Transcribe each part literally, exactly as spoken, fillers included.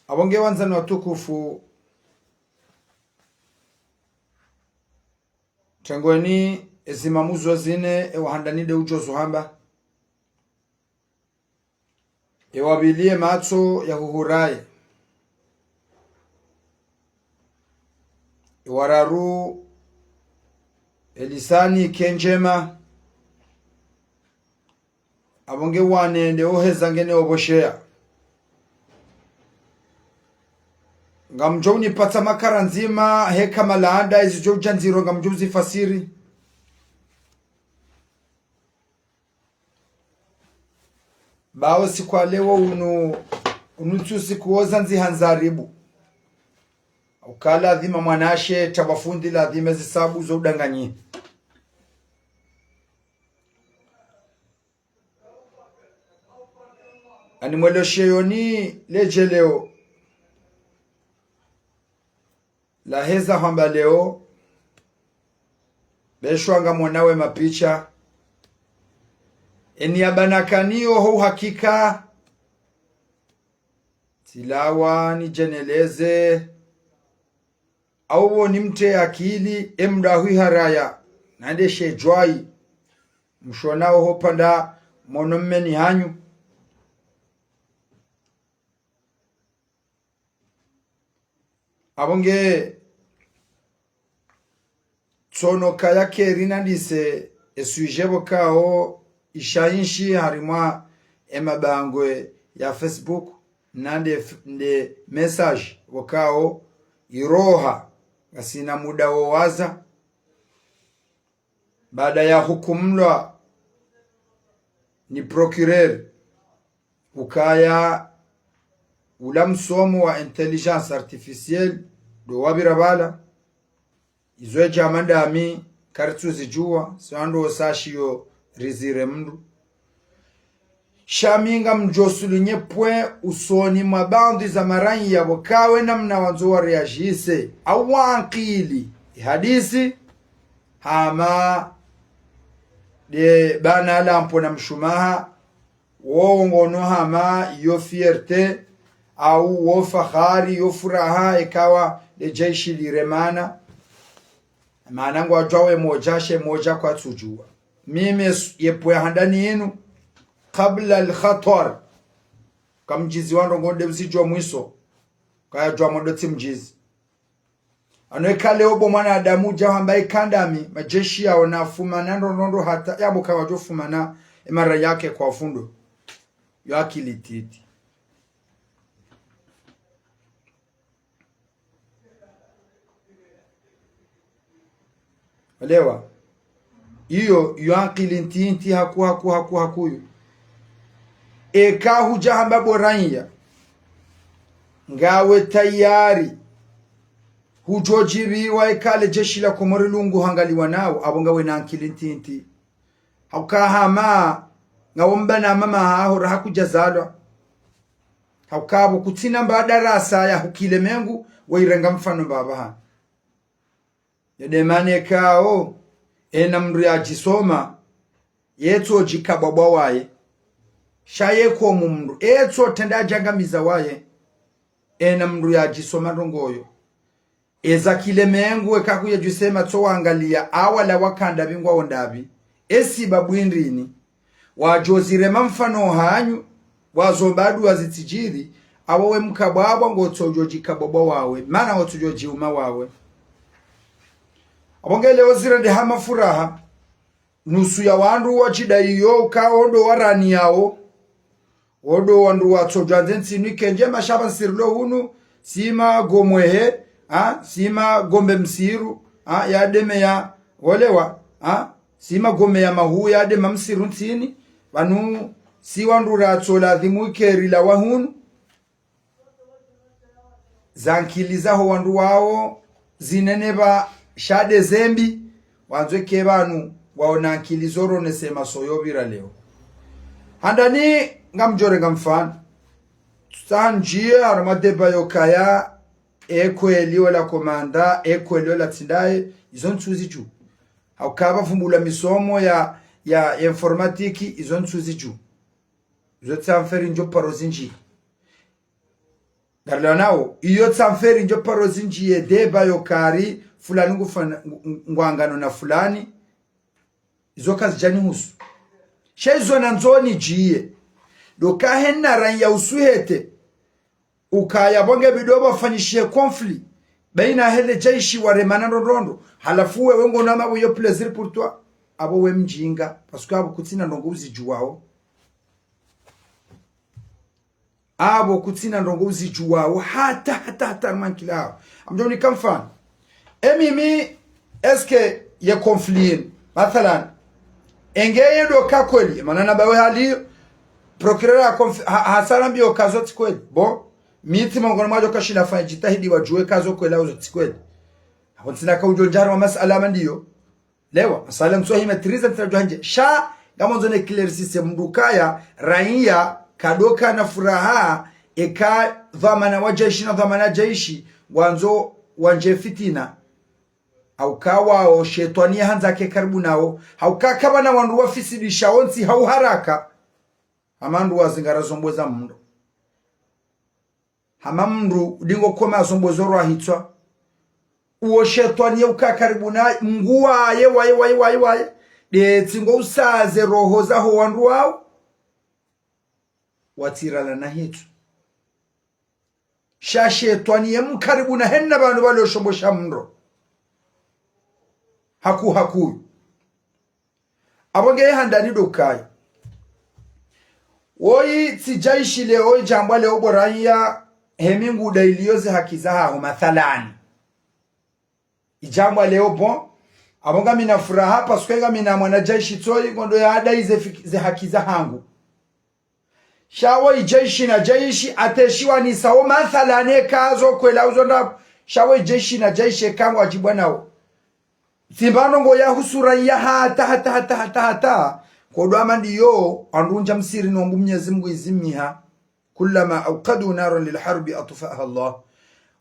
Apvo nge wandzani watukufu, tengweni ezimamu zo zine, ewa handani nde udjo zo hamba. Ewa pvili ye matso ya huhuraye. Ewa raru elisani ke ndjema. Apvo nge wa nne nde oheza ngene opvosheya. Ngamdjo unipatsa makara ndzima, heka malanda, ezidjo udja ndziro, ngamdjo uzifasiri. Ba wo usiku wa leo unu, unu tsi usiku wo zandzi ha ndzaribu. Uka ladhima mwanashe, tawafundi ladhima zisabu zo udanganyi. Ani mweloshe yoni ledjeleo. Laheza hwamba leo, beshwa ngamwonao emapicha. Eni ya banakani yo ho uhakika. Tsilawa nidjeneleze. Au wo nimtre akili, emdru ahwiharaya, nande she djwayi. Mshona oho pvanda mwono mmeni hanyu. Apvo nge tsono kaya keri nandise e sujet pvokao ishainshi harimwa emabangwe ya Facebook, nande f-, nde message pvokao iroha, ngasina muda wo waza. Baada ya hukumlwa ni procureur, ukaya ula msomo wa intelligence artificielle ndo wapvira pvala. Izo edja mandami, karitsuzidjuwa, si wandru osa shiyo rizire mndru. Sha mi ngamdjo souligner point usoni mwa baadhwi za maraiya pvoka we namna wandzo wa réagisse, au wa ankili, ihadisi, hama nde bana lampvo na mshumaha, wo ngono hama yo fierté, au wo fahari, yo furaha, ekawa nde jeshi liremana. Mana ngwadjuwa we modja, she modja kwatsudjuwa. Mimi s-, ye point ya handani inu, kabla al-khatar. Ka mdjizi wa ndrongo nde uzidjuwa mwiso. Kaya djuwa mwando tsi mdjizi. Ano eka leo bo mwanadamu udja hamba eka ndami, majeshi yao nafumana ndrongo ndro hata, yapvo kawadjo fumana emara yake kwa fundo. Yo akili ntiti. Elewa. Iyo, yo ankili ntiti haku, haku, haku, haku yo. Eka hudja hamba bo raiya, ngawe tayari hudjo djibiwa eka le jeshi la Komori lungu hangaliwa nao, apvo ngawe na ankili ntiti. Hauka hama, ngawe mbana mama haho raha kudja zalwa. Hauka apvo kutsina mba darasa ya hukile mengu, wa irenga mfano mbapvaha. Yedemane kao, ena mndru yadjisoma, yetso djika bwabwa waye. Sha yeko mu mndru, etso trenda djangamiza waye. Ena mndru yadjisoma ndrongo yo. Eza kile mengu eka kuye djusema tso wangaliya awala wakanda pvingwa ondapvi. Esi babwindrini. Wadjo zirema mfano hanyu, wazomba dua zitsidjiri, apvo we mkabwabwa ngotsodjo djikabwabwa wawe, mana ngotsodjo djiuma wawe. Apvo nge leo zirende hama furaha, nusu ya wandru wadjidai yo uka ondo warani yao, ondo wandru watsodjwa ndze ntsini kendje mashaba nsirilo hunu, sima gomwehe, ha, sima gombe msiru, ha, ya deme ya, olewa, ha, sima gome ya mahu ya dema msiru ntsini, pvanu si wandru ratso ladhimu ikeri la wahunu. Za ankili zaho wandru wao zinene pva sha nde zembi, wandzo eke pvanu waona ankili zo ronese maso yo pvira leo. Handani ngamdjo renga mfano. Tsandjiye harumwa débat yo kaya, ekweli ola komanda, ekweli ola tsi ndaye, izo ntsuzidju. Hauka pvavumbulwa misomo ya, ya informatique, izo ntsuzidju. Izo tsi affaire ndjo paro zindji. Ngarilewano, iyo tsi affaire ndjo paro zindjiye débat yo kari, fulani ngufanya, ngu-, ngu-, ngwangano na fulani. Izo kazidjanihusu. Sha izo nandzo nidjiye. Ndo ka hena raiya usuhete. Ukaya pvo nge bidi pvafanyishihe conflit. Baina hele jeshi waremana ndrondrondro. Halafu wewe ngona mapvo yo plaisir pour toi. Apvo we mdjinga. Parce que apvo kutsina ndrongo uzidjuwao. Apvo kutsina ndrongo uzidjuwao hata, hata, hata, mankilao. Amdjo nika mfano. E mimi, est-ce que ye conflit yinu? Mathalan, enge ye ndo ka kweli, mana na bawe hali, procureur ha conf-, ha, hasala mbiyo ka zo tsi kweli. Bon, mi tsi mongoni mwa wadjo kashinda fanya djitihadi wadjuwe ka zo kweli au zo tsi kweli. Apvo ntsina ka udjo ndjaro wa masala mandiyo. Lewa, masala ntsohi maîtrisé ntsina djo handje. Sha, ngamandzo ne éclaircisse mndru kaya, raiya, kadoka na furaha, eka dhwamana wa jeshi na dhwamana jeshi, wandzo wandje fitina. Hauka wao, shetwani ya handza ke karibu nao. Hauka kapvana wandru wafisidisha wontsi ha uharaka. Hama mndru wazingara zombo za mndru. Hama mndru udingo koma zombo zo rwahitswa. Uwo shetwani ye uka karibu na Mngu waye, waye, waye, waye, waye. Ndetsi ngo usaze roho zaho wandru wao. Watsirala na hitsu. Sha shetwani ye mkaribu na hena pvanu pvalo shombo sha mndru. Haku, haku. Apvo nge handani ndo kaya. Woyi tsi jeshi leo, idjambwa leo bo raiya, hemi ngudailiyo ze haki zahaho mathalani. Idjambwa leo bon, apvo ngamina furaha, parce que ngamina mwana jeshi tsoyi, ngondo yadai ze fik-, ze haki zahangu. Sha woyi jeshi na jeshi, ateshiwanisao mathalani eka zo kweli au zo ndrabo. Sha woyi jeshi na jeshi eka ngwadjibwanao. Tsi mba ndrongo yahusu raiya hata, hata, hata, hata, hata. Kodwa mandiyo, wandru wundja msirini wambu Mnyezi Mngu izimiha. كلما أوقدوا نارا للحرب أطفأها الله.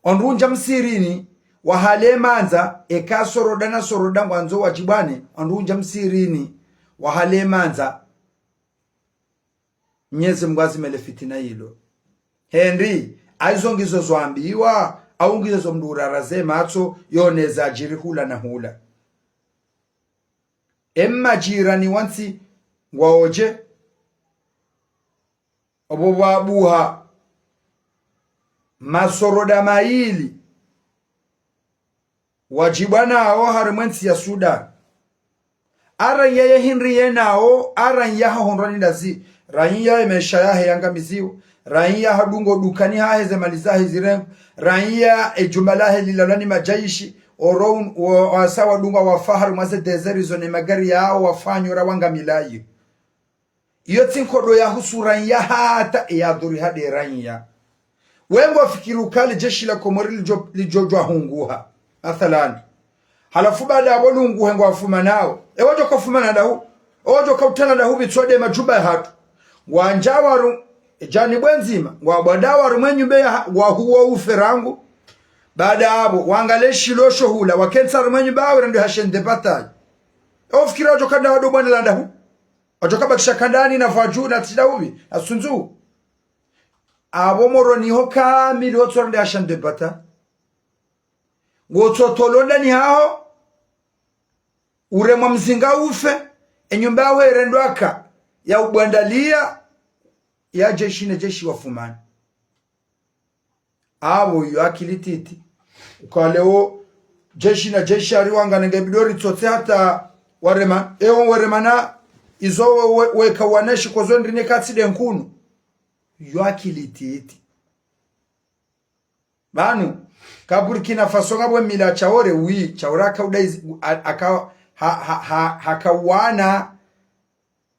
Wandru wundja msirini, wahale mandza, eka soroda na soroda ngwandzo wadjibwane, wandru wundja msirini, wahale mandza. Mnyezi Mngu azime le fitina ilo. Hende, haizo ngizo zo ambiwa, au ngizo zo mndru urara ze matso, yone zadjiri hula na hula. E majirani wantsi ngwaodje, opvo pvwabuha masoroda mayili, wadjibwanao harimwa entsi ya Sudan. Araiya ye hindri yenao, araiya hahondrwa ni ndazi, raiya ye maesha yahe yangamiziwa, raiya hadungo dukani hahe ze mali zahe zirengwa, raiya e djumba lahe lilalwa ni majaishi, oro un-, wa-, wasa wadungwa wafa harimwa ze désert zo ne magari yao wafa nyora wangamilayo. Iyo tsi nkodo yahusu raiya hata e yadhuri hade raiya. We ngofikiri uka le jeshi la Komori lidjo, lidjo djwa hunguha. Mathalani. Halafu baada apvo lunguhe ngwafumanao. E wadjo kafumana dahu. E wadjo kautana dahu pvitswa nde majumba yahatru. Ngwandjao waru, e janibu ndzima. Ngwabwandao waru mwe nyumba yaha, ngwahuwo ufe rangu. Baada apvo, wangale shilo sho hula, wakentsi harumwa e nyumba yahawe rende hashe nde patayi. E ofikiri wadjo kanda wado bwana la dahu. Wadjo kabakisha kandani na fadju na tsi dahu pvi, na sundzu. Apvo Moroni ho kamili wotso rende hasha nde pata. Ngotso tolwa ndani haho. Uremwa mzinga ufe. E nyumba yawe rendwa ka. Ya ubwandaliya. Ya jeshi ne jeshi wafumani. Apvo iyo akili titi. Uka leo jeshi na jeshi hariwangana nge bidi ritsotse hata warema. Ewo waremana izo we, we, weka waneshi kozo ndrine katsi nde nkunu. Iyo akili titi. Pvanu, ka Burkina Faso ngapvo mila Traoré, oui, Traoré akaudaizi, a-, aka-, ha-, ha-, ha-, hakawana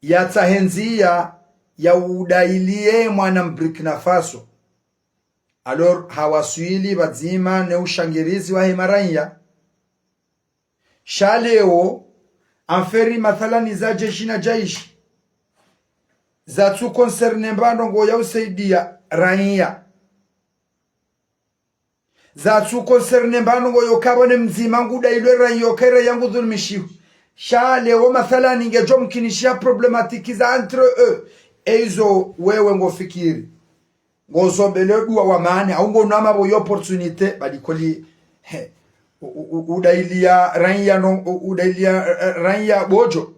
yatsahe ndziya ya udailiye mwana Mburkina Faso. Alors, hawaswili pvadzima ne ushangirizi wahe maraiya. Sha leo, affaire mathalani za jeshi na jeshi, zatsu concerner mba ndrongo ya usaidiya raiya. Zatsu concerner mba ndrongo yo kapvo ne mdzima ngudailwe raiya, yo ka raiya ngudhulumishiwa. Sha leo mathalani ngedjo mkinishiha problématique za entre eux. Eizo wewe ngofikiri. Ngozo bele dua wa maana, au ngo nama bo yo opportunité, badi koli, he, u-, u-, u-, udailia raiya no, u-, udailia, eh, eh, raiya bodjo.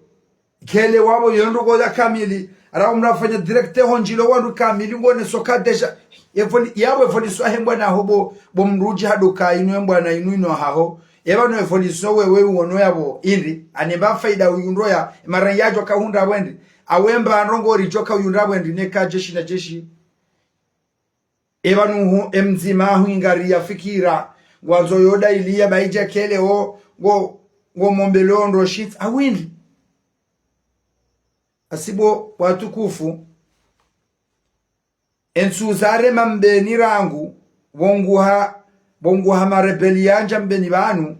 Kele wabo yo ndrongoo ya kamili, ara umrafanya direct ho ndjilo wandru kamili, ngone soka déjà. Evoli-, yabo evolution yahe mbwana ho bo, bo mdru udji hadoka inu embwana inu inu haho. Eba no evolution wewe uono yabo indri, ane mba faida uyundro ya, mara yadjo kahundra bwendri. Awe mba ndrongoo ridjo kahundra bwendri, neka jeshi na jeshi. Eba nuhu emdzima ahu ingari ya fikira, ngwandzo yo dailia baidja kele o, ngo, ngo mombe londo shit, awindri. Asibo watukufu, entsu zarema mbeni rangu, bonguha, bonguha marebeli yandja mbeni banu,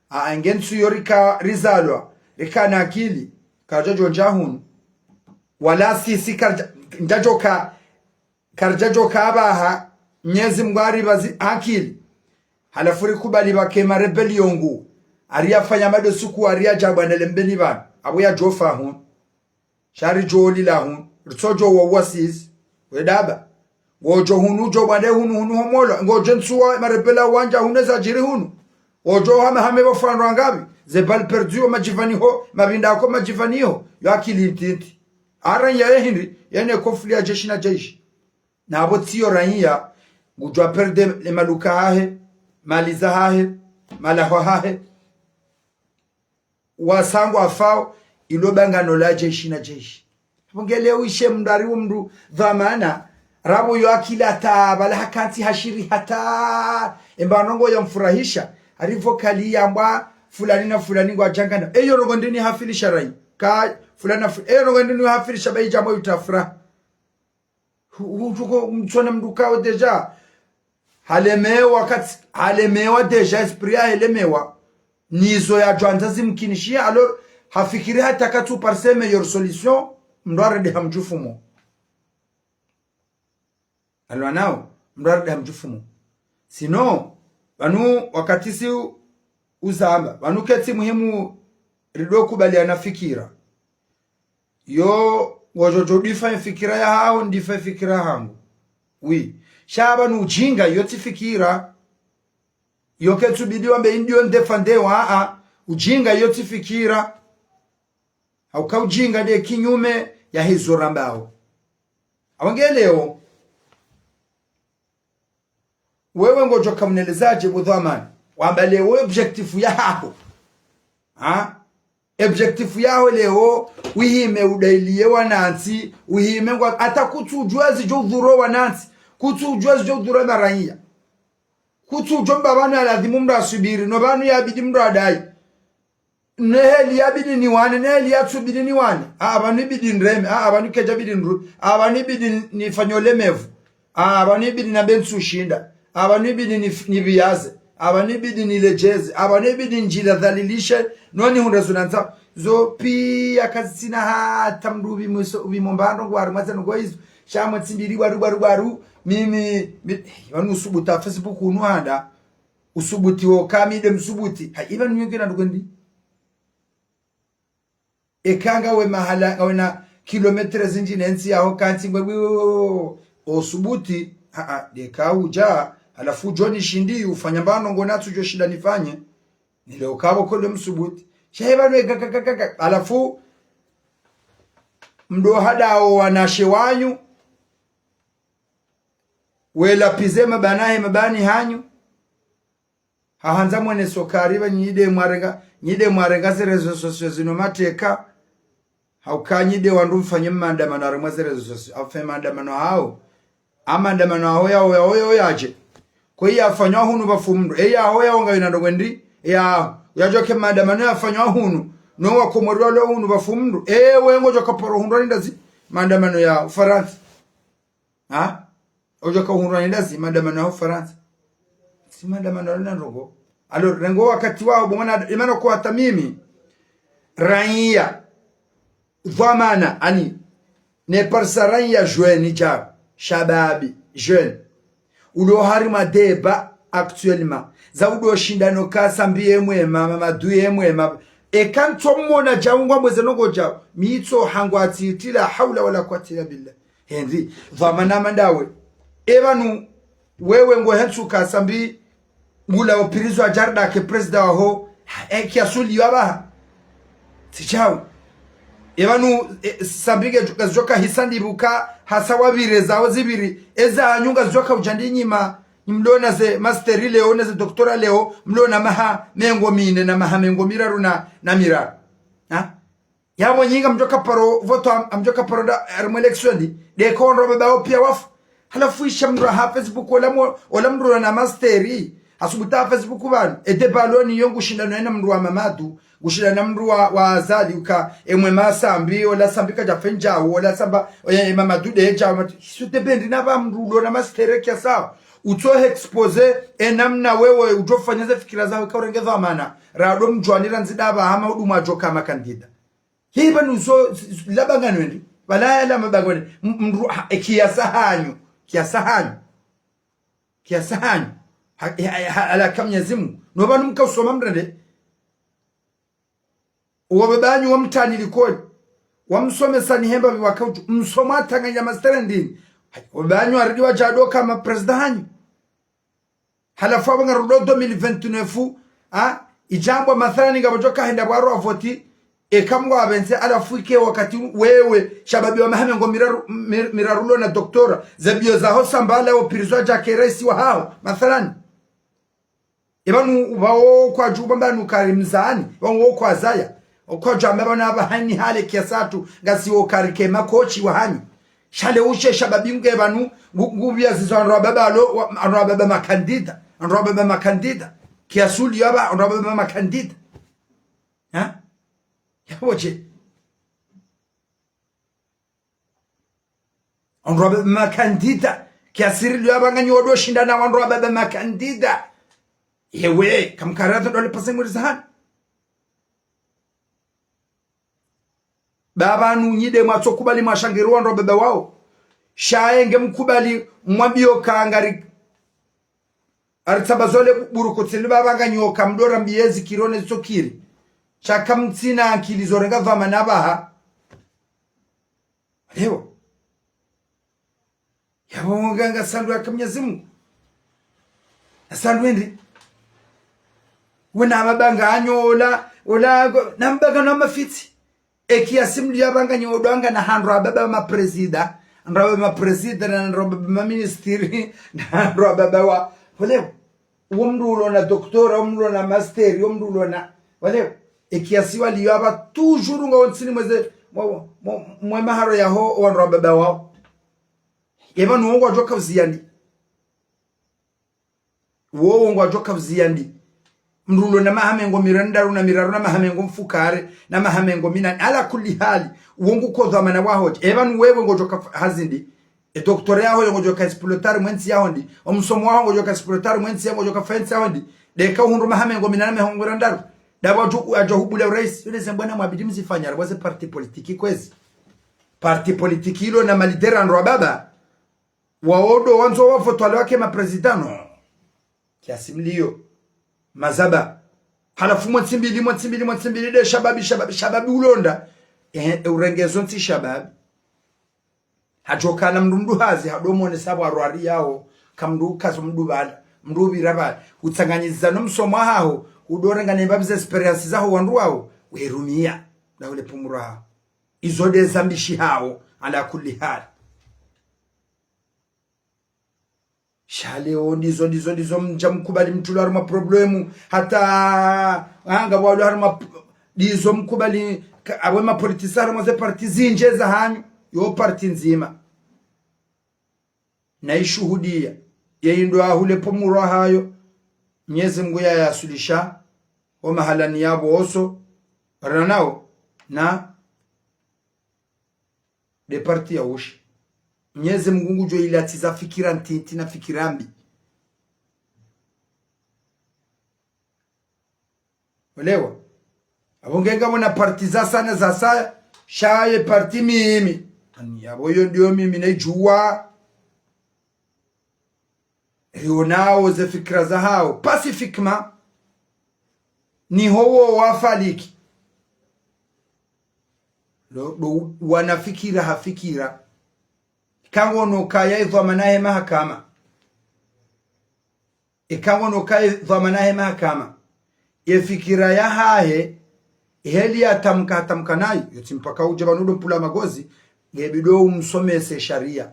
a, nge ntsu yo rika rizalwa, rika na akili, kajo jo ndja hunu. Wala sisi karja, ndja joka, karja joka abaha, Mnyezi Mngu ari bazi akili. Halafu rikubali bake marebeli yongu, ari yafanya mado suku ari ya jabwa nele mbeni banu, abo ya jofa hunu. Shari joli la hunu, ritsojo wa wasis, we daba. Ngojo hunu, jo bwande hunu, hunu homolo, ngojo ntsuwa, marepela wandja hunu eza jiri hunu. Ngojo hame hame bo fandwa ngabi, ze bal perdu o majivani ho, mabinda ko majivani ho, yo akili ntiti. Aran ya ehindri, yene kofli ya jeshi na jeshi. Na abo tsiyo raiya, ngujwa perde le maduka hahe, mali za hahe, malahwa hahe. Wasangu afao, ilo bangano la jeshi na jeshi. Abo ngele uishe mdru ari wo mdru dhwamana, rabo yo akili hata, bala hakantsi hashiri hata, emba ndrongoo ya mfurahisha, arivo kali yambwa fulani na fulani ngwa jangana. Eyo ndrongoo ndini hafilisha rai, ka fulani na fu-, eyo ndrongoo ndini hafilisha baidja mwa yutafura. Hu-, hu-, tuko mtsona mdru kao déjà. Halemewa kati, halemewa déjà, esprit ya helemewa. Nizo ya jwandza zimkinishiha, alors, hafikiri hata katsu parce meilleure solution, mdru arende ha mdjufumo. Alwa nao, mdru arende ha mdjufumo. Sinon, pvanu wakati si u-, uzamba, pvanu ketsi muhimu rido kubaliana fikira. Yo, ngojo jo difa ye fikira ya haho, ndifa ye fikira hangu. Oui. Sha pvanu ujinga, yo tsi fikira. Yo ketsu bidi wambe indiyo ndefa ndewa, a, a. Ujinga, yo tsi fikira. Hauka ujinga nde kinyume ya hizo rambao. Awangeleo. Wewe ngojo kamunelezaje bo dhwamana? Wamba leo objectif ya haho. Ha? Objectif yaho leo, uhime udailie wanantsi, uhime ngwa, hata kutsujua zijo udhuru wanantsi, kutsujua zijo udhuru maraiya. Kutsujua mba pvanu ya ladhimu mdru asubiri, no pvanu yabidi mdru adai. Ne heli yabidi niwane, ne heli yatsubidi niwane. A, pvanu ibidi nreme, a, pvanu keja bidi nru-, a, pvanu ibidi nifanye ulemevu. A, pvanu ibidi nambe ntsushinda. A, pvanu ibidi nif-, nibiyaze. A, pvanu ibidi nilejeze. A, pvanu ibidi njila dhalilishe. Noni hundra zuna ntsa. Zo piya kazitsina hata mdru ubi mwiso, ubi mombando ngwari mwaza nungo izo. Shamwe tsimbiri bwaru, bwaru, bwaru. Mimi, mi, pvanu usubuti ha Facebook unu handa. Usubuti wo kami nde msubuti. Ha, ipvanu nyonge na ndrongoo ndi. Eka ngawe mahala, ngawe na kilomètre zindji ne ntsi yaho kantsi ngwe, wi, wi, wi, wi, wi, osubuti, a, a, ndeka uja, halafu ujo nishindi, ufanya mbano ngo natsu jo shinda nifanye, nile ukabo kole msubuti. Shahe pvanu eka, ka, ka, ka, ka, halafu, mdo hada o wanashe wanyu, wela pize mabanahe mabani hanyu, hahandza mwone sokari pva nyi nde mwarenga, nyi nde mwarenga ze réseaux sociaux zinu mateka. Hauka nyi nde wandru mfanye maandamano harumwa ze réseaux sociaux. Afe maandamano hawo. A maandamano hawo yawo, yawo, yawo yaje. Kwe yafanywa hunu pvafu mdru. E yawo, yawo ngayina ndrongoo ndi. E yawo. Yajo ke maandamano yafanywa hunu. No wakomori walo hunu pvafu mdru. E we ngojo kaparo hundrwa ni ndazi. Maandamano ya Ufaransa. Ha? Ojo kahundrwa ni ndazi, maandamano ya Ufaransa. Si maandamano yalina ndrongoo. Alors, rengo wakati waho, bo mwana, imana kwa hata mimi. Raiya. Dhwamana, ani. Ne parisa raiya jeune ja. Shababi, jeune. Ulo harumwa débat actuellement. Za udo shindano kasa mbi ye mwema, mama du ye mwema. Eka ntso mona ja ungwa mweze ndrongoo ja. Mitso hangu atiti la hawla wala quwwata illa billah. Henri, dhwamana mandawe. Epvanu, wewe ngo hentsu ka Sambi, ngula opirizo ajarda ke prezida waho, e, kiasi uliyo apvaha. Tsi shawu. Epvanu, e, Sambi nge, ngazidjoka hisa ndipvuka, hasa wapvire zaho zipviri, eza hanyu ngazidjoka udja ndi nyima, nyi mlona ze masteri leo, neze doktora leo, mlona maha mengo mine na maha mengo miraru na, na miraru. Ha? Yapvo nyi ngamdjoka paro voto am-, amdjoka paro nda, harimwa election ndi, ndeka wandru wababa wo piya wafu. Halafu isha mndru ha Facebook, ola mo-, ola mndru na masteri. Hasubutu ha Facebook pvanu. Ede baloni yo ngushindana na mndru wa Mamadu, ngushindana na mndru wa, wa Azali, uka emwe ma Sambi, ola Sambi kadja fendja, ola Samba, oye, Mamadu de dja, mat-, sute bendi na pva mndru ulo na masteri kiasi. Utso expose, e namna wewe, udjofanya ze fikira zaho, ka urenge dhwamana. Rado mdjwani randzi ndapva hama udu mwadjoka makandida. Hipvanu zo, z-, z-, labanga nwendi. Pvala ya la mabanga nwendi. M-, mndru, ha, e, kiasi hanyu. Kiasi hanyu. Kiasi hanyu. Ha, ha, ha, ala ka Mnyezi Mungu. No pvanu mka usoma mrende. Owababanyu wamtani likoli. Wamsomesa ni hemba pvi wakautu. Msoma tanganya masteri ndini. Hai, owababanyu aridi wadjado kama prezida hanyu. Halafu apvo ngarudo deux mille vingt-neuf, ha? Idjambwa mathalani ngapvo djoka henda pvwaro avoti, eka mngu apvendze, halafu ike wakati wewe, shababi wa maha mengo miraru, mir-, miraru lo na doktora, ze biyo zaho Samba la opirizo adja ke raisi wahaho, mathalani. Epvanu pvawo kwadju pvamba nu kari mzani, pvawo kwazaya. Okwadjamba pvanu apvaha ni hale kiasi atru, ngasi wo kari ke makochi wahanyu. Sha le ushe shababi nge pvanu, ngu-, ngupviya zizo wandru wababa lo, wa-, wandru wababa makandida, wandru wababa makandida. Kiasi uliyo apva, wandru wababa makandida. Ha? Yapvo dje? Wandru wababa makandida. Kiasi riliyo apva nganyi wodo shindana wandru wababa makandida. Yewe, kamkarato ndole pase mwiri zahani. Pvapvanu nyi de mwatso kubali mwashangiri wandru wababa wawo. Sha ye nge mkubali mwambiyo ka ngari. Aritsamba zole bu-, buru kutsili pvapva nganyi woka mdo rambiye zikiri one zitsokiri. Sha kamtsina ankili zo renga pvamana apvaha. Leo. Yapvo nga, nga sandu ya ka Mnyezi Mungu. Na sandu endi. Wena mabanga anyo ola, ola, na mabanga na mafitsi. E kiasi mliyo apva nganyi wodo wangana ha wandru wababa wa maprezida, wandru wababa maprezida, na wandru wababa maministiri, na wandru wababa wa. Leo. Wo mndru ulo na doktora, wo mndru ulo na masteri, wo mndru ulo na. Wale, e kiasi waliyo apva toujours nga wo ntsini mweze, mwe, mwe, mwe maharo yaho, wandru wababa wawo. Epvanu wo ngwadjoka uziya ndi. Wo, wo ngwadjoka uziya ndi. Mndru ulo na maha mengo mirandaru na miraru na maha mengo mfukare, na maha mengo minane. Ala kulli hali, wo nguko dhwamana waho dje. Epvanu wewe ngodjoka f-, hazi ndi. E doktora yaho yo ngodjoka exploiter mwe ntsi yaho ndi. Omsomo waho ngodjoka exploiter mwe ntsi yaho, ngodjoka fa ntsi yaho ndi. Deka uhundru maha mengo minane maha mengo mirandaru. Ndapvo adjo, adjo hubula uraisi. Yule zembwana mwabidi mzifanya, rwa ze parti politique kwezi. Parti politique ilo na malidera wandru wababa. Wawo ndo wandzo wavotwa le wake maprezida no. Kiasi mliyo. Mazaba. Halafu mwe ntsi mbili, mwe ntsi mbili, mwe ntsi mbili, de shababi, shababi, shababi ulonda. Ehe, e urengezo ntsi shababi. Hadjokana mndru mndru hazi, hado mwonesa pvwa rwari yawo, ka mndru kazo mndru pvala, mndru upvira pvala. Utsanganyiza no msomo wahaho, udo renga ne mbapvi ze expérience zaho wandru wawo, werumiya, na ule pumura haho. Izo de zambishi hawo, ala kulli hali. Sha leo ndizo, ndizo, ndizo mdja mkubali mtrulo harumwa problemu. Hata, ah, ngapvo walo harumwa p-, ndizo mkubali ka-, apvo mapolitisa harumwa ze parti zindji za hanyu. Yo parti ndzima. Na ishuhudiya. Ye indo ahule pvo murwa hayo. Mnyezi Mungu ya yasulisha. O mahalani yapvo oso. Rana nao. Na de parti ya ushi. Mnyezi Mungu ngudjo ilatsiza fikira ntiti na fikira mbi. Olewa? Apvo nge ngapvo na parti za sana za saya, sha ye parti mimi. Ani yapvo yo ndiyo mimi na idjuwa. Rionao ze fikira zahawo pacifiquement, niho wo wafaliki. Lo, lo, wana fikira ha fikira. Eka ngono kaya idhwamana he mahakama. Eka ngono kaya idhwamana he mahakama. Ye fikira yahahe, heli yatamka, hatamka nayo, yo tsi mpaka udje pvanu ndo mpula magozi, ngebidi umsomese sharia.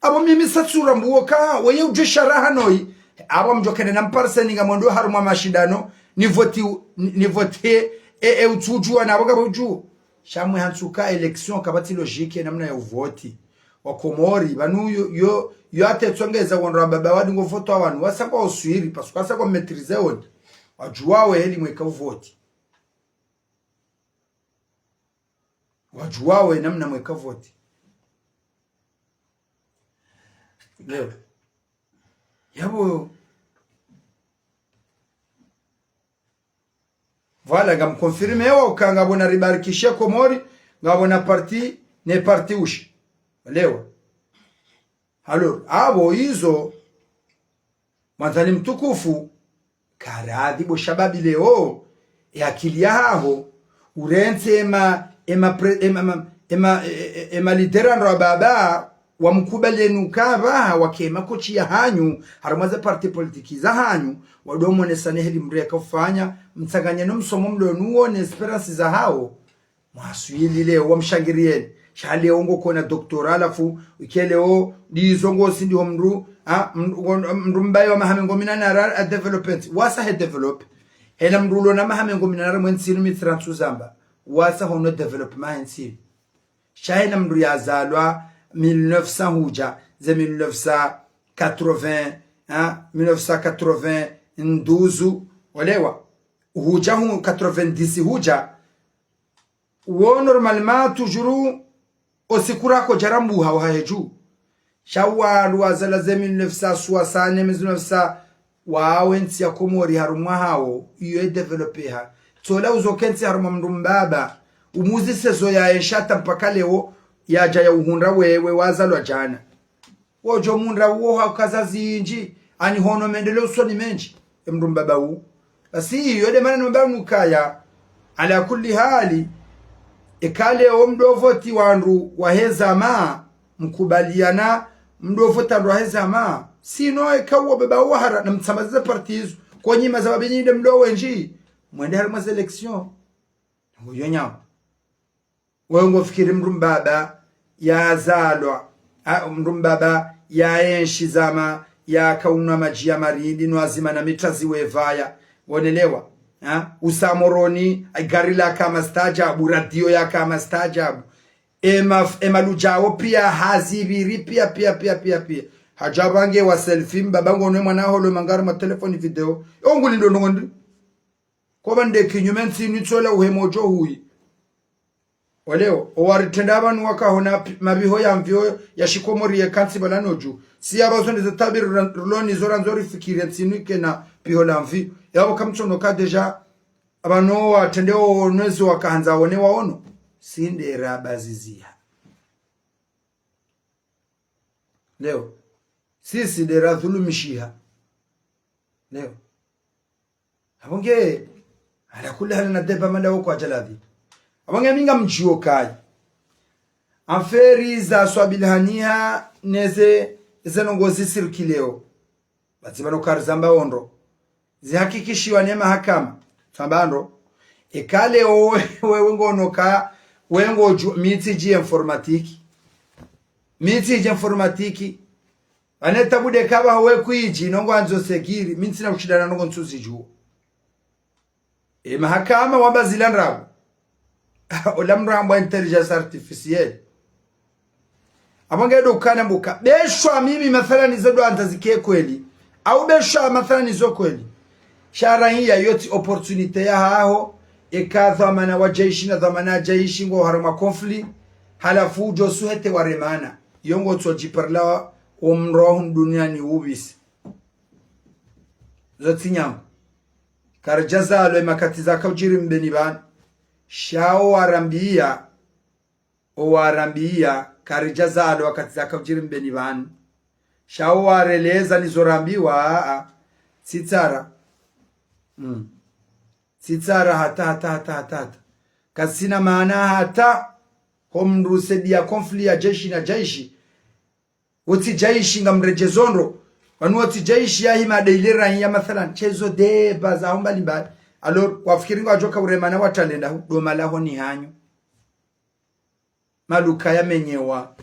Apvo mimi sa tsi uramba uwo ka, weye udjuwa sharia hanoyi. Apvo mdjo kene na mpariseni ngamwendo harumwa mashindano, ni voti, ni, ni voti, e, e, utsudjuwa na apvo ngapvo udjuwa. Sha mwe hantsuka élection kapvatsi logique namna ya uvoti. Wakomori, pvanu yo, yo, yo ate tsongeza wandru wa baba wadi ngo voto wa wanu, wasa kwa uswiri, parce que wasa kwa maîtriser wandi. Wadjuwa we heli mweka uvoti. Wadjuwa we namna mweka voti. Leo. Yapvo. Voilà, ngam confirmer wa uka ngapvo na ribarikishe Komori, ngapvo na parti, ne parti ushi. Leo. Alors, apvo izo, mwandzani mtukufu, karadhi bo shababi leo, e akili yahaho, urentse ema, ema pre-, ema, ema, ema, e, e, e, ema lidera ndo wa baba, wamkubali enu ka pvaha, wake makochi yahanyu, harumwa ze parti politique zahanyu, wado mwonesane heli mdru yaka ufanya, mtsanganye no msomo mlo nuwo, ne espérance zahawo, mwaswili leo wamshangiriyeni. Sha leo ngo kona doctorat halafu, ike leo, ndizo ngo sindi ho mdru, ha, mdru, mdru mbaye wa maha mengo minane ara, a développé ntsi. Wasa he développé. Hela mdru ulo na maha mengo minane ara mwe ntsi inu mi trente zamba. Wasa hono développement he ntsi inu. Sha hela mdru yazalwa mille neuf cents hudja, ze mille neuf cent quatre-vingts, ha, mille neuf cent quatre-vingt-douze, olewa. Hudja hu quatre-vingt-dix hudja, wo normalement toujours o siku rako djarambuha ho hahe dju. Sha wandru wazalwa ze mille neuf cent soixante, mille neuf cents, wawe ntsi ya Komori harumwa hawo, iyo e développé ha. Tsola uzo ke ntsi harumwa mdru mbaba, umuzise zo ya esha hata mpaka leo, yadja ya uhundra wewe wazalwa djana. Wodjo mundra uwo hakaza zindji, ani hono mendeleo usoni mendji, e mdru mbaba u. Basi iyo nde mana nimwambao nukaya, ala kulli hali, eka leo mdo voti wandru wahe zama, mkubaliana, mdo voti wandru wahe zama. Sinon, eka uwo baba uwo hara, na mtsambaze parti izo, ko nyima za babi nyinde mdo wendji, mwende harumwa ze élection. Uyo nyama. Wewe ngo fikiri mdru mbaba yazalwa, ha, mdru mbaba yaenshi zama, yakaunwa madji ya marindi, no wazima na mitrazi wevaya. Wonelewa? Ha? Usa Moroni, gari laka mastaajabu, radio yaka mastaajabu. Ema, ema ludjao pia hazi pviri pia, pia, pia, pia, pia. Hadja pvange wa selfie, mbaba ngo nwe mwana holo mangari ma téléphone vidéo. Yo nguli ndo ndrongo ndri. Koba nde kinyume ntsi inu itsola uhema udjo huyi. Oleo, owaritrenda pvanu wakahona pi-, mapviho ya mvio ya shikomori ye kantsi pvala nodju. Si apvazo nde ze tabiri rula-, ruloni zo randzo rifikiri ntsi inu ikena pviho la mvi. Yapvo kamtsono ka déjà, apvanu watrende o onwezi wakahandza one waono. Si nde rabaziziha. Leo. Sisi nde radhulumishiha. Leo. Apvo nge, ala kulli hali na deba mala woko ajaladi. Apvo nge mi ngamdjuo kayi. Affaire za Swabilihaniha neze, ze ndrongo zisirikileo. Basi pvanu karizamba ondro. Zihakikishiwa ne mahakama. Tsamba ndro. Eka leo we, we, we ngono ka, we ngodju, mi tsidji informatique. Mi tsidji informatique. Ane tabu nde kaba we kwidji, no ngwandzo sekiri, mi ntsina kushindana no ngo ntsuzidjuo. E mahakama wamba zila ndrabo. Ola mdru hambwa intelligence artificielle. Apvo nge ndo ukana mbuka. Beshwa mimi mathalani ze ndo andza zike kweli. Au beshwa mathalani zo kweli. Sha rahiya yo tsi opportunité yahaho. Eka dhwamana wa jeshi na dhwamana ya jeshi ngo harumwa conflit. Halafu udjo suhete waremana. Yo ngo tsodjiparla wo mdru hunu duniani ubisi. Zo tsi nyama. Karidja zalwa e makati zaka udjiri mbeni pvanu. Sha owarambiya, owarambiya, karidja zalwa wakati zaka udjiri mbeni pvanu. Sha owareleza nizo rambiwa, a, a. Tsi tsara. Mm. Tsi tsara hata, hata, hata, hata, hata. Kazisina maana hata. Ho mdru usaidia conflit ya jeshi na jeshi. Wotsi djaishi ngamredjezo ndro. Wanu wotsi djaishi ya hima de ile raiya mathalan. Shezo deba za ho mbali mbali. Alors, wafikiri ngwadjoka uremana watalenda hu, doma laho ni hanyu. Maluka ya menyewa.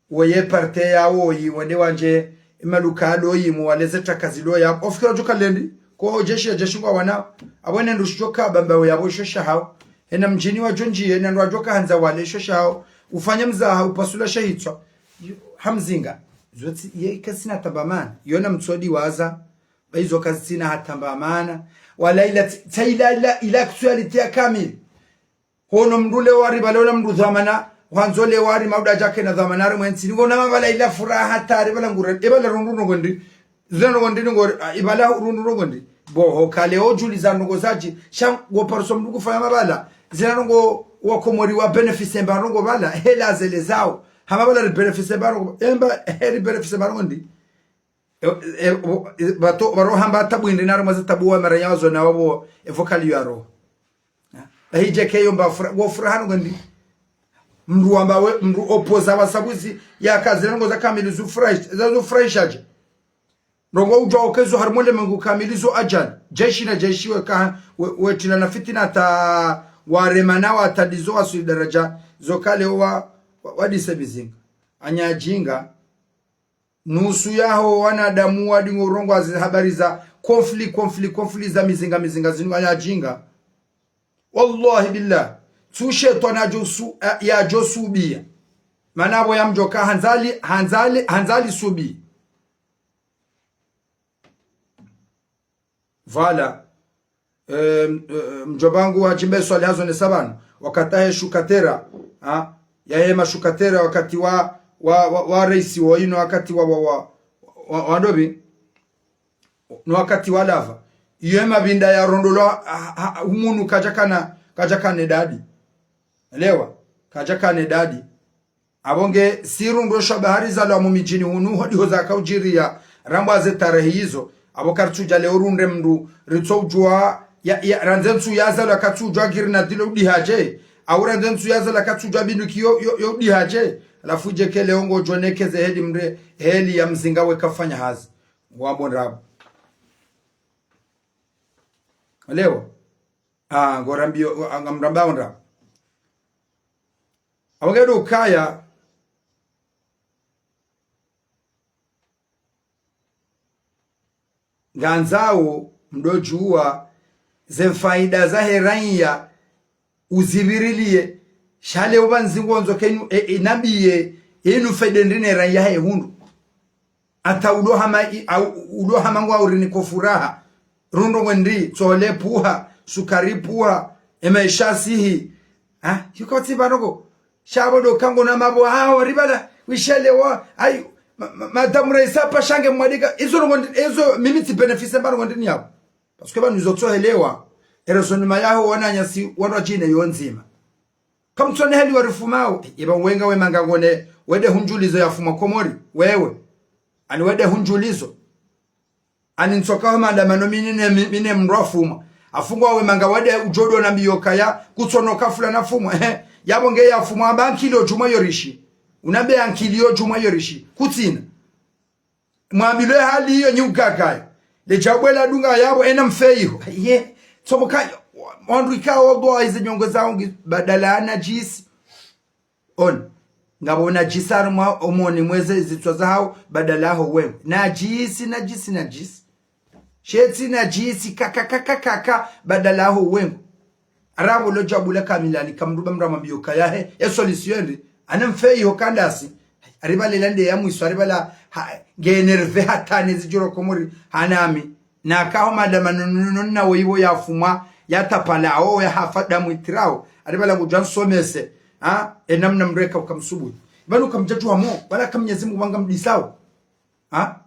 Woye parte ya woyi, wende wandje, maluka ya loyi, muwaleze takazi loya. Ofikiri wadjoka lendi, ko jeshi ya jeshi ngwa wana. Abo ene ndru shidjoka bamba woya bo sho sha hawo. Ena mdjini wadjo ndji, ena ndru wadjoka handza wale sho sha hawo. Ufanya mzaha, upasula sha hitswa. Hamzinga. Zotsi, ye kasina tamba mana. Yona mtsodi waza. Ba izo kazitsina hata mba mana. Wala ila tsi-, tsa ila, ila, ila actualité ya kamili. Hono mndru le wari bala ola mndru dhwamana. Hwandzo le wari mauda djake na dhwamana ari mwentsi. Niko na mabala ila furaha tari bala ngure. Ibala rundu no gondi. Zina no gondi ni ngore. Ah, ibala rundu no gondi. Bo, ho kale o djuliza ndrongo zadji. Sha ngo parso mndru kufanya mabala. Zina ndrongo wa Komori wa bénéficier mba ndrongo bala. Hela zele zawo. Hama bala ri bénéficier mba ndrongo. Emba, heri bénéficier mba ndrongo ndi. E, e, o, e, bato, baro hamba tabu indi nari mwaza tabu wa maranya wazo na wabo, e vocal yo aro. Ha? Bahidje keyo mba fura-, wo furaha no gondi. Mndru wamba we, mndru opoza wa sabuzi, ya kazi na ngoza kamili zu furahish-, za zu furahisha dje. Ndrongo udjwa okezo harimwa le mengu kamili zo ajali. Jeshi na jeshi we ka, we, we tila na fitina ta, waremana watadizo wasuli daraja, zo kale wa, wa, wadise mizinga. Anyadjinga, nusu yaho wanadamu wadingo urongoa zi habari za conflit, conflit, conflit za mizinga, mizinga zinu anyadjinga. Wallahi billah. Tsu shetwani yadjo su-, ya-, yadjo subiya. Mana abo ya mdjoka handzali, handzali, handzali subi. Voilà. Eh, eh, mdjomba wangu wa djimbe swali hazo ne sabanu. Wakati ahe shukatera. Ha? Yahe mashukatera wakati wa, wa, wa, wa reisi wo ino wakati wa, wa, wa, wa, wa ndobi. No wakati wa lava. Iyo mabinda ya rondolwa, ha, ha, umunu kadjakana, kadjakana idadi. Elewa? Kadjakana idadi. Abo nge si rundro sha bahari za lwa mu midjini hunu, hodi ho zaka udjiriya, rambwa ze tarehi izo. Abo karitsudja leo rundre mndru, ritso udjua, ya, ya, randze ntsu ya zalwa katsudjua giri na dilo udiha dje. Au randze ntsu ya zalwa katsudjua binduki yo, yo, yo udiha dje. Halafu dje ke leo ngodjo neke ze heli mndre, heli ya mzinga we kafanya hazi. Ngwambo ndrabo. Leo. Ah, ngorambiyo, ah, ngamrambao ndrabo. Abo nge ndo ukaya, ngandzao mdodjua ze mfaida zahe raiya uzibiriliye, sha le uba nzingondzo kenu, e, e, nambiye, inu faida ndri ne raiya he hundru. Ata ulo hama i-, au, ulo hama ngwa uriniko furaha. Rundro ngwendi, tsole puha, sukari puha, emaesha sihi. Ha? Yuko tsi banoko. Sha abo ndo kango na mabo, ah, waribala, wishelewa, ayi, ma-, ma-, madamu raisi apa shange mwadika, izo ngwendi, izo mimi tsi bénéficier mba ngwendi ni abo. Parce que banu izo tsohelewa, e raisonnement yaho wananyasi, wandru wadjine yo ndzima. Kamtsone heli warifumao, eba wenga we manga ngone, wende hundjulizo ya fumwa Komori, wewe. Ani wende hundjulizo. Ani ntsoka ho maandamano mine ne, mi-, mine mndru afumwa. Afungwa we manga wende udjo ndo nambiyo kaya, kutsono kafula na fumwa. Ehe, yabo nge ya fumwa, amba ankili yo djumwa yo rishi. Unambe ankili yo djumwa yo rishi. Kutsina. Mwambilwe hali iyo nyi ukakayo. Le djabwe la dunga yabo ena mfeyiho. Ye, tsomo kayo, wandru ikao ndo ize nyongo zaho ngi badala ya najisi. On, ngabo najisi harumwa omoni mweze zitswa zaho badala ho wewe. Najisi, najisi, najisi. Shetsi najisi, kaka, kaka, kaka, badala ho wewe. Arabo lo djabu la kamilani, kamruba mrama mbiyo kaya he, e solution ndi, ana mfeyiho kandasi, ariba lela nde ya mwiso, ariba la, ha, nge énervé hata ne zidjoro Komori, hanami, na kaho madama nonono na wo iwo ya fumwa, ya tapala, o ya hafa damu itirao, ariba la ngudja nsomese, ha, e namna mreka ukamsubuhi. Banu kamdjatu wa mo, wala ka Mnyezi Mungu wanga mdisao. Ha?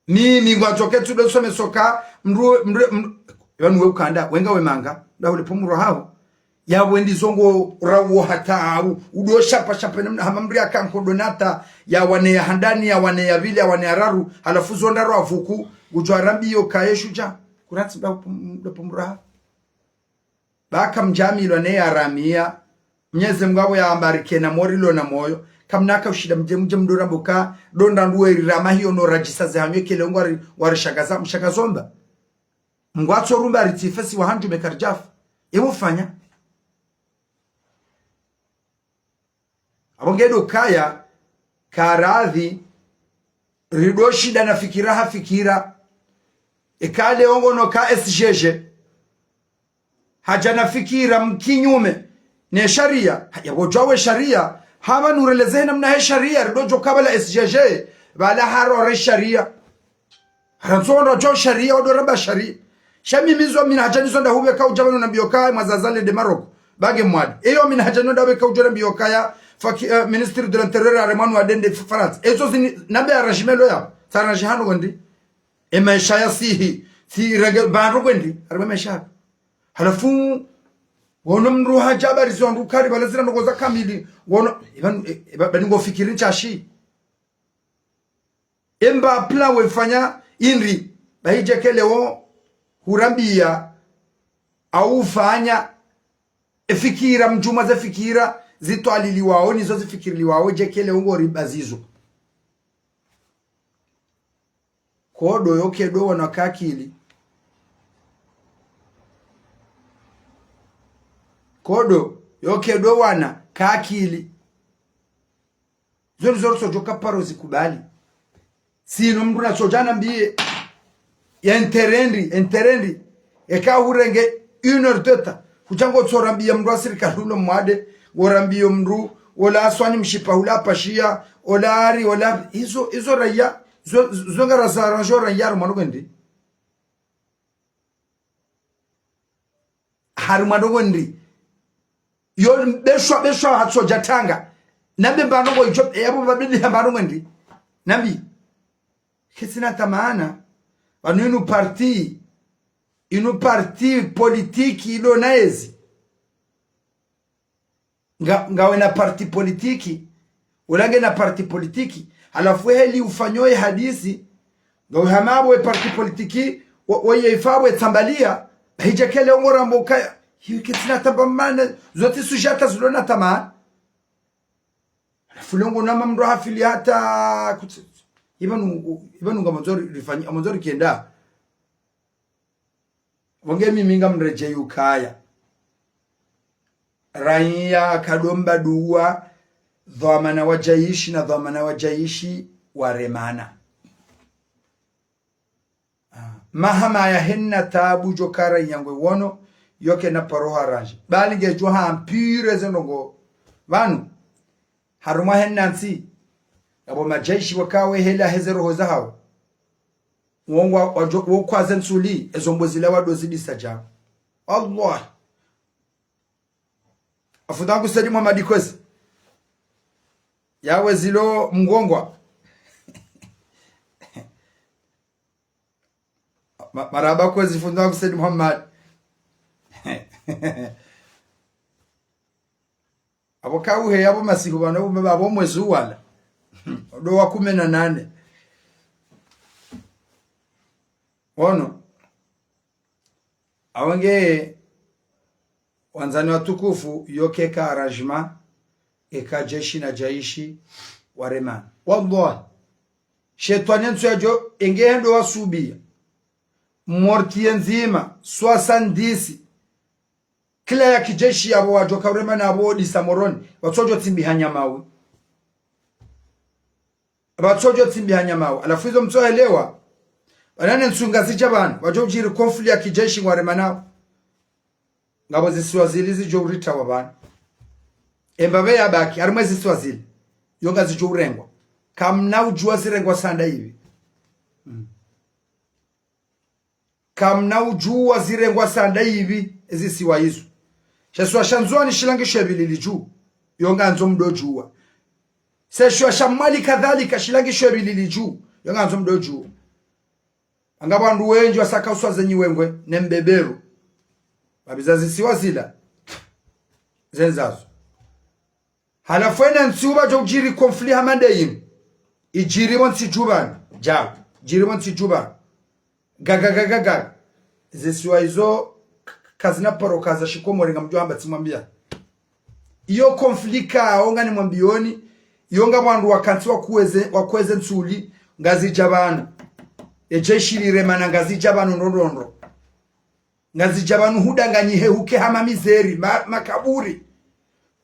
Mimi ngwatsoke tsudo some soka, mndru, mndru, mndru, yanu we ukanda, wenga we manga, nda hule pomuro haho. Ya wendi zongo rawo hata awu, udo shapa shapa namna hama mndru ya kanko donata, ya wane ya handani, ya wane ya vili, ya wane ya raru, halafu zo ndraru avuku, ngudjo arambiyo kaye shudja, kuratsi nda pom-, nda pomuro haho. Baka mdjamilwa ne ya ramiya, Mnyezi Mungu abo ya ambarike na mori lo na moyo, kamnaka ushinda mdje, mdje mdoramba uka, ndo nda nduwe rirama hiyo no radjisa ze hanyu ekele ngwari, ngwarishangaza, mshangaza omba. Mngwatso rumba ritsi fesi wa handju mekaridjafu. Ewo fanya. Apvo nge ndo kaya, karadhi, rido shinda na fikira ha fikira. Eka leo ngono ka S G G. Hadja na fikira mkinyume ne sharia. Yapvo djuwa we sharia. Hapva nureleze he namna he sharia. Rido djo kabala S G G. Pvala harore sharia. Harantso wandru wadjuwa sharia, wandru waramba sharia. Sha mimi zo mina hadja nizo nda hupveka udja pvanu nambiyo kaya mwazaza lende Maroc. Pvange mwade. Eyo mina hadja nizo nda hupveka udja nambiyo kaya faki, eh, ministre de l'intérieur haremwa nu wadende F-, France. Ezo zini, nambe arrangement lo ya. Sa arrange hanu ngwendi. E maesha ya sihi. Si irenge, pvandru ngwendi. Haremwa maesha. Halafu, wono mndru hadja habari zo wandru kari, pvala zira ndoko za kamili. Wono, ipvanu, e, e, ba-, bani ngo fikiri ntsashi. Emba pla wefanya indri, bahi djekele wo hurambiya, au ufanya, efikira mdjuma ze fikira, zitwaliliwawo, nizo zifikiriliwawo, djekele wo ngori bazizo. Kodo yo kedo wana kakili. Kodo yo kedo wana kakili. Zori zori sodjo kaparo zikubali. Sino mndru na sodja nambiye, ya enterendi, enterendi. Eka hurenge une heure de temps. Hudja ngotsorambiya mndru wa sirikali ulo mwade, ngorambiyo mndru, ola aswani mshipa hula apashiya, ola ari, ola, izo, izo raya, zo, zo ngara za ranjo raya harumwa ndrongoo ndri. Harumwa ndrongoo ndri. Yo beshwa, beshwa hatsodja tanga. Nambe mba ndrongoo idjo, yapvo pvabidi hamba ndrongoo ndri. Nambi. Ketsina tamaana. Pvanu inu parti, inu parti politiki ilo na ezi. Nga, ngawe na parti politiki, ula nge na parti politiki, halafu heli ufanyo ye hadisi, ngawe hama apvo ye parti politiki, wo, wo ye ifa apvo ye tsambaliya, hidja kele ongo rambo kaya, hiyo ketsina tamba mana, zotsi sujata zilo na tamaana. Halafu longo nama mndru hafili hata, kutsi, ipvanu, ipvanu ngamandzo ri-, rifanyi, ngamandzo rikenda. Pvo nge mimi ngamredjeyi ukaya. Raiya kadomba duwa, dhwamana wa djaishi na dhwamana wa djaishi waremana. Ah, mahama ya hena tabu djo ka raiya ngwe wono, yo kena paro haranje. Bali ngedjo ha mpire ze ndrongoo. Pvanu, harumwa hena ntsi, apvo madjaishi wakawe hela heze roho zahawo. Wongwa, wadjo, wokwaze ntsuli, ezo mbo zila wado zidisa dja. Allah. Afuta kusedi Muhammad kwezi. Yawe zilo mngongwa. Ma-, marahaba kwezi fundi wangu Said Muhammad. Apvo kauhe yapvo masihu pvanu, apvo mwezi uwala. Ndo wa kume na nane. Ono. Awange wandzani watukufu, yo keka arrangement, eka jeshi na jaishi waremana. Wallahi, shetwani entsu yadjo, enge hendo wasubiya. Mortier ndzima, soixante-dix. Kila ya kijeshi yapvo wadjo kauremana apvo odisa Moroni, watsodjo tsimbiha nyamawi. Pvatsodjo tsimbiha nyamawi. Halafu izo mtsoelewa. Pvanu ne ntsu ngazidja pvanu. Pvadjo udjiri conflit ya kijeshi ngwaremanao. Ngapvo zisiwa zili zidjo uritawa pvanu. Embapvi yabaki, harimwa ezisiwa zili. Yo ngazidjo urengwa. Kamna udjuwa zirengwa sanda ipvi. Mm. Kamna udjuwa zirengwa sanda ipvi ezisiwa izo. Shesiwa sha Ndzuwani shilangisho epvilili dju, yo ngandzo mdo djuwa. Sesiwa sha Mwali kadhalika shilangisho epvilili dju, yo ngandzo mdo djuwa. Anga pvandru wendji wasaka uswa zenyi wengwe, ne mbeberu. Pvapviza zisiwa zila, zendzazo. Halafu ena ntsi upvadjo udjiri conflit hama nde yinu. Idjiri pvo ntsi djupvani. Djau. Idjiri pvo ntsi djupvani. Gaga, gaga, gaga. Zisiwa izo k-, k-, kazina paro kaza shikomori ngamdjo hamba tsimwambiya. Iyo conflit ka, onga nimwambiyoni. Iyo ngapvo wandru wakantsi wakweze, wakweze ntsuli, Ngazidja pvanu. Edjeshi liremana Ngazidja pvanu ndrondrondro. Ngazidja pvanu hudanganyihe huke hama mizeri, ma, makaburi.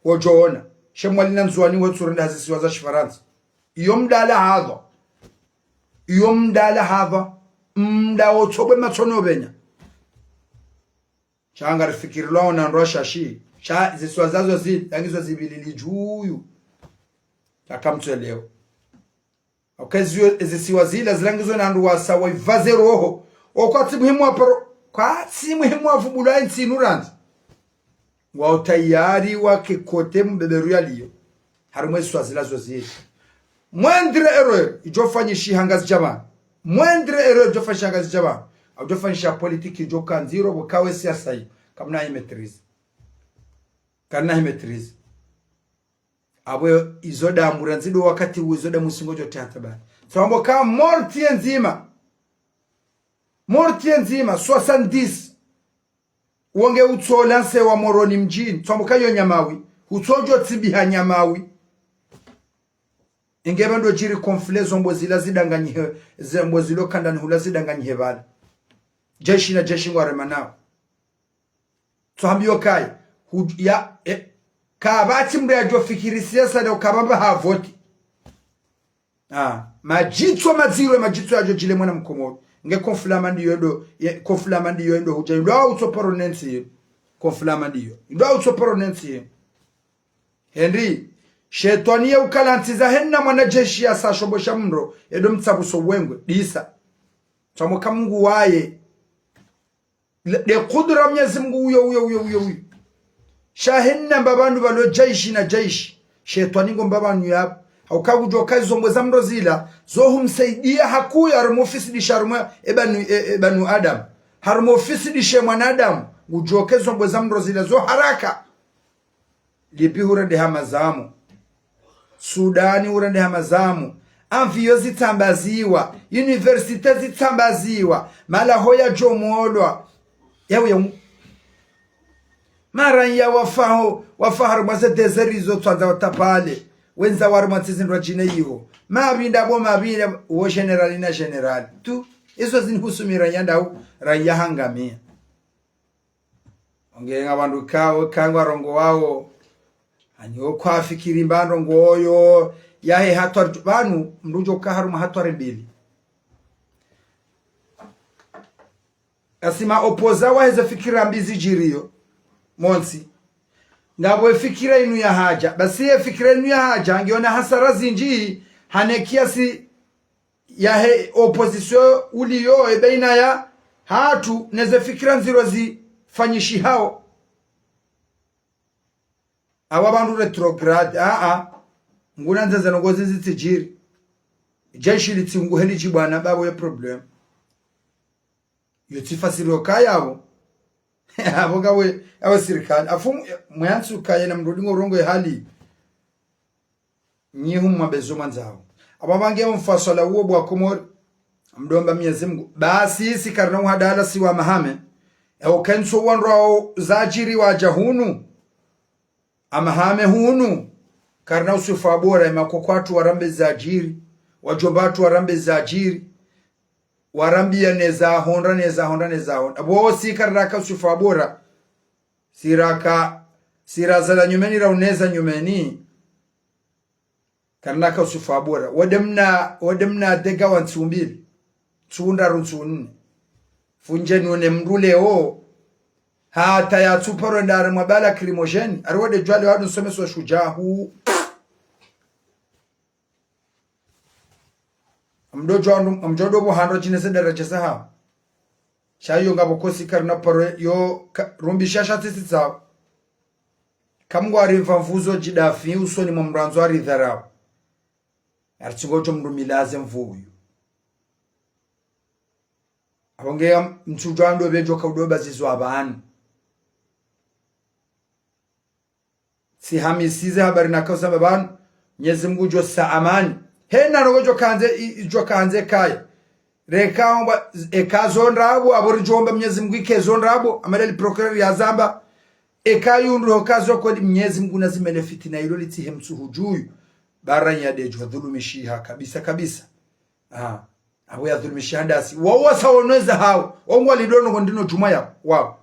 Wodjoona. She Mwali na Ndzuwani wetsurenda ha zisiwa za Shifarantsa. Iyo mdala hadhwa. Iyo mdala hadhwa. Mda wotsobwe matsono pvenya. Sha ngarifikirilwao na ndrwa shashi. Sha zisiwa zazo zi, rangizo zipvili lidjuyu. Sha kamtswelewo. Oka ezisiwa zila zirangizo na ndrwa sawa ipvaze roho. Okwatsi muhimu wa paro, kwatsi muhimu wa vubulwa entsi inu randzi. Ngwao tayari wake kote mbeberu yaliyo. Harimwa ezisiwa zila zo zili. Moindre erreur idjofanyishiha Ngazidja pvanu. Moindre erreur idjofanyishiha Ngazidja pvanu. Audjofanyishiha politique idjoka ndziro pvo kawe siasa iyo. Kamna hi maîtrise. Kamna hi maîtrise. Apvo izo dambu randzi ndo wakati wu izo damu singodjo tata pvanu. Tsamba ka morti ye ndzima. Morti ye ndzima, soixante-dix. Wonge utsola nse wa Moroni mdjini. Tsamba ka yo nyamawi. Utsodjo tsibiha nyamawi. Inge pvandodjiri conflit zombo zila zidanganyihe, zombo zilo kandani hula zidanganyihe pvala. Jeshi na jeshi ngwaremanao. Tsohambiyo kayi, hu, ya, e, kapvatsi mndru yadjofikiri siasa leo kapvamba ha voti. Ah, madjitso madziro, madjitso yadjodjile mwana mkomori. Nge conflit mandi yo ndo, ye, conflit mandi yo ndo hudja, ndo utsoparo nentsi yo. Conflit mandi yo. Ndo utsoparo nentsi yo. Henri, shetwani ye ukala ntsi za hena mwana jeshi ya sa shombo sha mndro, edo mtsabuso wengwe, disa. Tsamba ka Mungu waye. Le, de kudura Mnyezi Mungu uyo, uyo, uyo, uyo, uyo. Sha hena mba pvanu pvalo jeshi na jeshi. Shetwani ngo mba pvanu yapvo. Hauka kudjoka ezombo za mndro zila, zo humsaidia hakuya harumwa ufisidisha harumwa ebanu, e, ebanu Adam. Harumwa ufisidisha mwanadamu, kudjoka ezombo za mndro zila, zo haraka. Libi hurendeha mazamu. Sudani hurendeha mazamu. Avion zitsambaziwa. Université zitsambaziwa. Malaho yadjomolwa. Yawu, yawu. Maranya wafaho, wafa harumwa ze désert zo tsandza watapale. Wendza wari mwa ntsi zindrwadjine iho. Mapvinda bo mapvinda, wo général na général. Tu, izo zinihusu mi ranya ndawu, ranya hangamia. Onge nga pvandru kawo, kangwa rongowawo. Hanyi okwafikiri mba ndrongo oyo, yahe hatwari, pvanu, mndru udjoka harumwa hatwari mbili. Asi ma opposant waheze fikira mbi zidjiriyo, montsi. Ngapvo efikira inu yahadja, basi efikira inu yahadja, ngiona hasara zindji, hane kiasi yahe opposition uliyo ebeina yahatru neze fikira ndziro zifanyishihao. Awa pvandru rétrograde, a, a. Nguna ndzeze ndrongo zindji zitsidjiri. Jeshi litsinguhe lidjibwana pvapvo ye problème. Yo tsi fasiri yo kaya apvo. Apvo kawe, awe sirikali. Afu mu, mwe antsu kaye na mndru dingo rongo ye hali. Nyi humwa bezo mwandzao. Apvo pvange mfasala uwo bo wa Komori. Mdomba Mnyezi Mungu. Basi si karina uhadala si wa mahame. Ewo kentso wandru wao zadjiri wadja hunu. Amahame hunu. Karina usifa bora, emakoko atru warambe zadjiri. Wadjomba atru warambe zadjiri. Warambia neza hondra, neza hondra, neza hondra. Apvo si karina ka usifa bora. Siraka, sirazala nyumeni ra uneza nyumeni. Karina ka usifa bora. Wode mna, wode mna dega wa ntsu mbili. Ntsu ndraru, ntsu nne. Funje nune mndru leo. Hata yatsuparo ndare mwa bala lacrymogène. Ari wode djwale wadu nsomesa shudjahu. Amdodjo andu, amdjo dobo handra djine ze daraja zaha. Sha iyo ngapvo kosi karina paro yo ka, rumbisha sha tsitsi tsawo. Kamngwa rimva mvuzo djidafi, usoni mwa mndru andzo aridharau. Ari tsingodjo mndru milaze mvu uyu. Apvo nge ya mtsudjo ando bedjo ka udoba zizo apvanu. Sihamisize habari na kausa pvanu, Mnyezi Mungu djo sa amani. Hena ndrongo djo kandze, i, i, djo kandze kaye. Reka omba, eka zo ndrabo, apvo ridjomba Mnyezi Mungu ike zo ndrabo, amada li procureur yazamba. Eka yundru ho kazo kodi Mnyezi Mungu nazimele fitina ilo litsihe mtsuhu djuyu. Ba raiya de djo dhulumishiha kabisa kabisa. Ah, apvo ya dhulumishiha ndasi. Wao wasa wonweza hawo. Wo ngwalindro ndrongoo ndri no djumwa yapvo. Wao.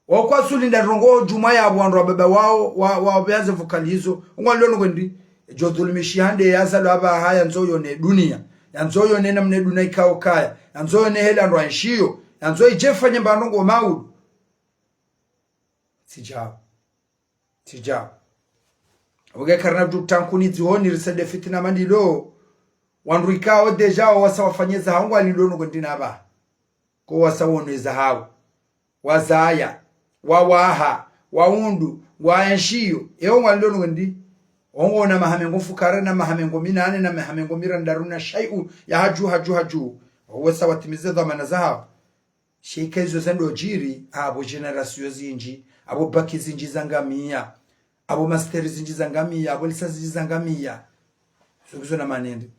Wao kwatsu linda ndrongoo djumwa yapvo wandru wa baba wao, wa, wa pvandze vukali hizo. Wo ngwalindro ndrongoo ndri. Djo dhulumishiha nde yazalwa apvaha yandzo yone dunia. Yandzo yone namna dunia ikao kaya. Yandzo yone heli wandru waenshiyo. Yandzo idje ifanye mba ndrongoo maulu. Tsi djao. Tsi djao. Apvo nge karina pvutsu tankuni dzihoni risende fitina mandilo. Wandru ikao déjà wasa wafanyeza hawo ngwalindro ndrongoo ndri na apvaha. Ko wasa wonweza hawo. Wazaya. Wawaha. Waundru. Waenshiyo. Ewo ngwalindro ndrongoo ndri. Wo ngwona maha mengo mfukare na maha mengo minane na maha mengo mirandaru na shai'u. Ya hadju, hadju, hadju. Wo wasa watimize dhwamana zahawo. Sha eka izo zendo djiri, apvo génération zindji, apvo bac zindji zangamiya, apvo master zindji zangamiya, apvo licence zindji zangamiya. Zo ngizo na manende.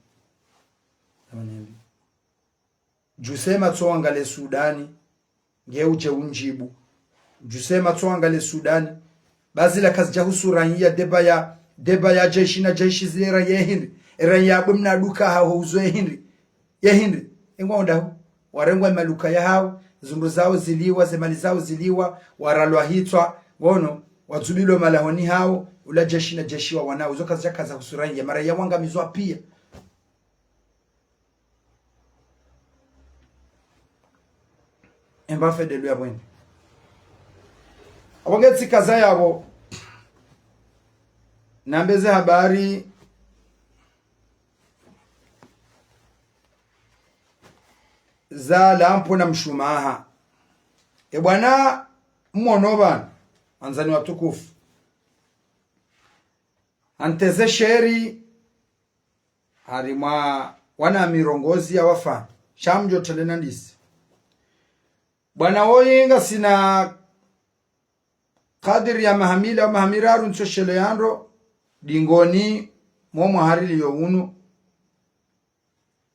Na manende. Djuse matso wangale Sudani, nge udje undjibu. Djuse matso wangale Sudani, ba zila kazidja husu raiya, débat ya, débat ya jeshi na jeshi zile raiya hindri. Raiya bwe mna duka haho uzo hindri. Ye hindri, engwa ondahu, warengwa maluka yahawo, zindru zawo ziliwa, ze mali zawo ziliwa, waralwa hitswa, ngono, wadzubilwa malahoni hawo, ula jeshi na jeshi wa wanao, zo kazidja kaza husu raiya, maraiya wangamizwa piya. Emba fedelu ya bwene. Apvo nge tsikaza yapvo, nambe ze habari za lampo na mshumaha. E bwana, mwono pvanu, wandzani watukufu. Anteze sheri, harimwa wana mirongozi ya wafanya. Sha mdjo tele na ndisi. Bwana woyi ngasina kadiri ya maha mili au maha miraru ntsoshele yandro, dingoni, mo mwaha riliyo unu.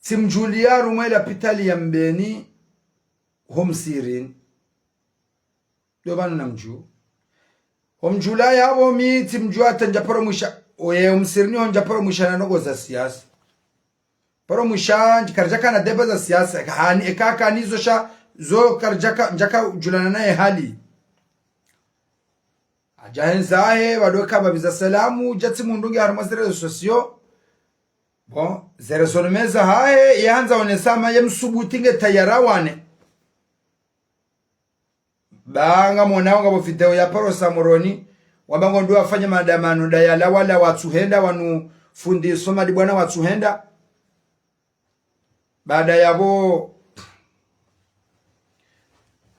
Tsimdjuliya harumwa ye lapitali ya Mbeni, ho msirini. Ndo pvanu namdju. Ho mdjula yapvo mi tsimdju hata ndja paro mwisha. Oye, ho msirini ho ndja paro mwisha na ndrongoo za siasa. Paro mwisha, ndji karidjaka na débat za siasa. Eka hani, eka kanizo sha, zo karidjaka, ndjaka djulana naye hali. Hadja hendza hahe, pvadjo ka pvapviza salamu, djatsi mundru nge harumwa ze réseaux sociaux. Bon, ze raisonnement zahahe, ye handza onesa ma ye msubuti nge tayari wane. Ba ngamwonao ngapvo video ya paro sa Moroni, wamba ngo ndo wafanya maandamano, nda yala wala watsuhenda, wanu fundi Somadi bwana watsuhenda. Baada yapvo,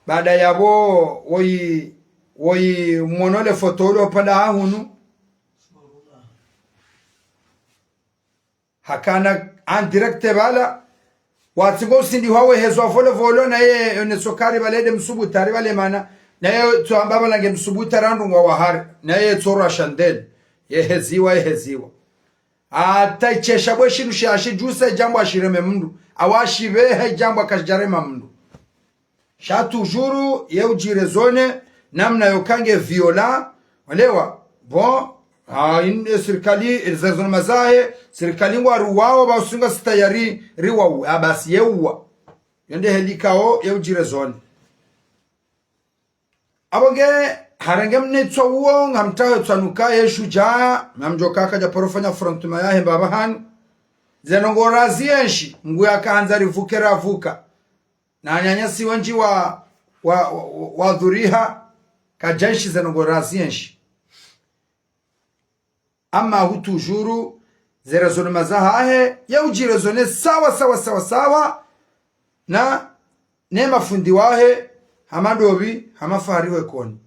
baada yapvo, woyi, woyi mwono le foto ulo pvala hahunu. Hakana en direct pvala. Watsi ngo usindi hwawe hezwa volo volo, naye yone sokari pvale nde msubuti ari pvale mana. Naye tso amba pvala nge msubuti randru ngwa wahari. Naye tsorwa shandeli. Ye heziwa, ye heziwa. Hata ishesha bwe shinu shashi djusa idjambo ashireme mndru. Awa ashipveha idjambo akashidjarema mndru. Sha toujours, ye udjire zone, namna yo kange violent, walewa. Bon, ah, in, eh, sirikali, eh, ze raisonnement zahe, sirikali ngwa ruwao, ba usunga sita yari, riwau, ah, basi ye uwa. Yo nde heli kao, ye udjire zone. Apvo nge, harenge mnetswa uwo, ngamtaho tswanuka, ye shudjaa, ngamdjo kaka dja paro fanya affrontement yahe mbapvi hanu. Ze ndrongoo razienshi, ngu yaka handza rivuke ravuka. Na wananyasi wendji wa, wa, wa, wa dhuriha, kadjenshi ze ndrongoo razienshi. Ama hu toujours, ze raisonnement zahahe, ye udjire zone sawa, sawa, sawa, sawa, na, ne mafundi wahe, hama ndopvi, hama fahari we koni.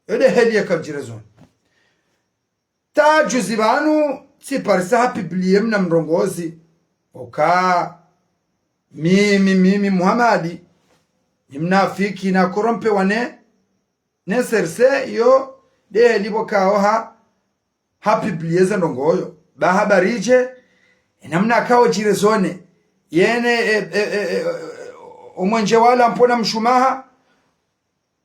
Yo nde heli yaka udjire zone. Ta juzi pvanu, tsiparisa ha publié mna mrongozi. Oka, mimi, mimi, Muhamadi, ni mnafiki na corrompu wane, ne serse yo, nde heli pvo kao ha, ha publié ze ndrongoo yo. Ba habari dje, ena mna kao udjire zone. Yene, e, e, e, e, omwenje wala mpona mshumaha,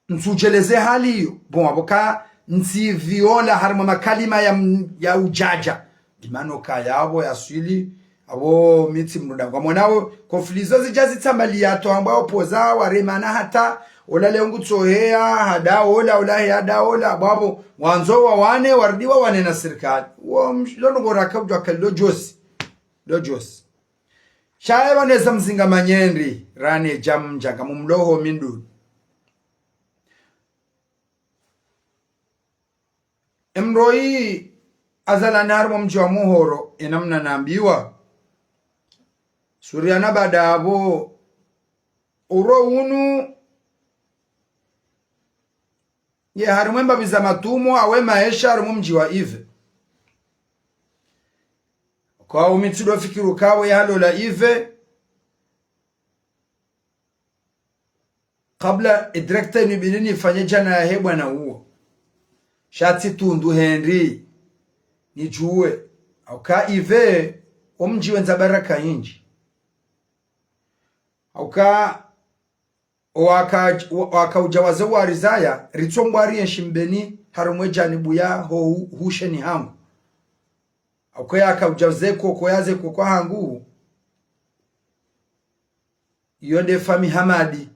ntsudjeleze hali iyo. Bon, apvo ka ntsi violent harimwa makalima ya m-, ya udjadja. Ndimana ukaya apvo yaswili, apvo mi tsi mdru nda ngwamwonao, conflit zo zidja zitsambaliya to ambao pvo za waremana hata, ola leo ngutsoheya, hada ola, ola he hada ola, apvo apvo, wandzo wawane, warudi wawane na sirikali. Wo msh-, lo ndrongoo raka udjuwa kali lo djosi. Lo djosi. Sha ye pvanu eza mzinga manyendri, rane djamdja, ngamumloho mindru. Emroi azalani harimwa mdji wa Mohoro, enamna nambiwa. Suriana baada apvo, uro unu, ye harimwa embapvi za matumo, awe maesha harimwa mdji wa Ive. Kwa umi tsido fikiri ukaya ye halola Ive, kabla e direct nibidi nifanye djana yahe bwana uwo. Sha tsitundu hindri, nidjuwe. Hauka Ive, omdji wendza baraka nyindji. Hauka, waka, waka udja wazee warizaya, ritsombwa rienshi Mbeni, harumwa e djanibu ya ho hu-, husheni hangu. Hauka yaka udja ze koko ya ze koko hangu, iyo nde famille Hamadi,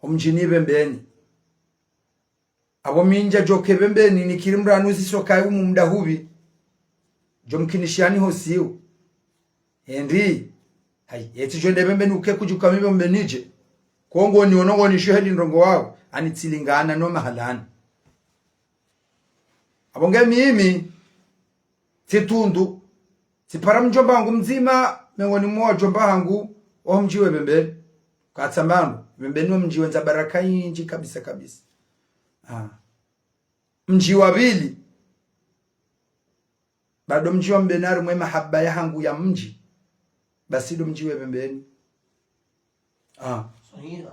omdjini Ive Mbeni. Apvo mi ndjadjoka Ive Mbeni, nikiri mranu zisoka umu mda hupvi, djo mkinishiani ho siu. Hindri, hayi, etsi djo nde Ive Mbeni uke kudjuka mi Ive Mbeni dje. Kongo ni ono ngo nisho heli ndrongoo wao, ani tsilingana no mahalani. Apvo nge mimi, tsitundu, tsipara mdjomba hangu mdzima, mengoni mwa wadjomba hangu, oho mdji wa Ive Mbeni. Katsambano, Ive Mbeni wo mdji wendza baraka nyindji kabisa kabisa. Ah. Mdji wa pvili, bado mdji wa Mbeni harimwa e mahaba ya hangu ya mdji, basi ndo mdji wa Ive Mbeni. Ah. Swahiha.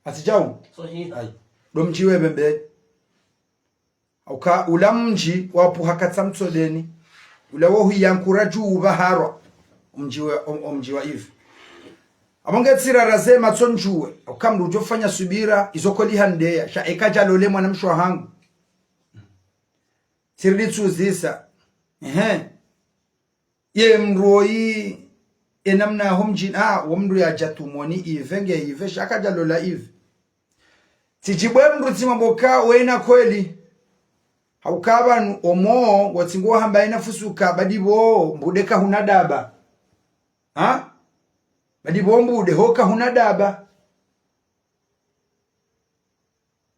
Atsi djau? Swahiha. Ayi. Ndo mdji wa Ive Mbeni. Hauka ula mdji wapvuha katsa mtsodeni. Ula wo huyankura dju upvaharwa. Omdji wa, om-, omdji wa Ive. Apvo nge tsirara ze matso ndjuwe. Hauka mdru udjofanya subira, izo koli handeya. Sha eka djalole mwanamshe wa hangu. Tsiridi tsuzisa. Ehe. Ye mroi, enamna ho mdjini, ah, wo mdru yadja tumoni Ive nge Ive, sha kadjalola Ive. Tsidjibwe mdru tsimwamboka wena kweli. Hauka pvanu omo, wotsingo hamba ena fusuka, badi pvo mbude kahuna daba. Ha? Badi pvo mbude ho kahuna daba.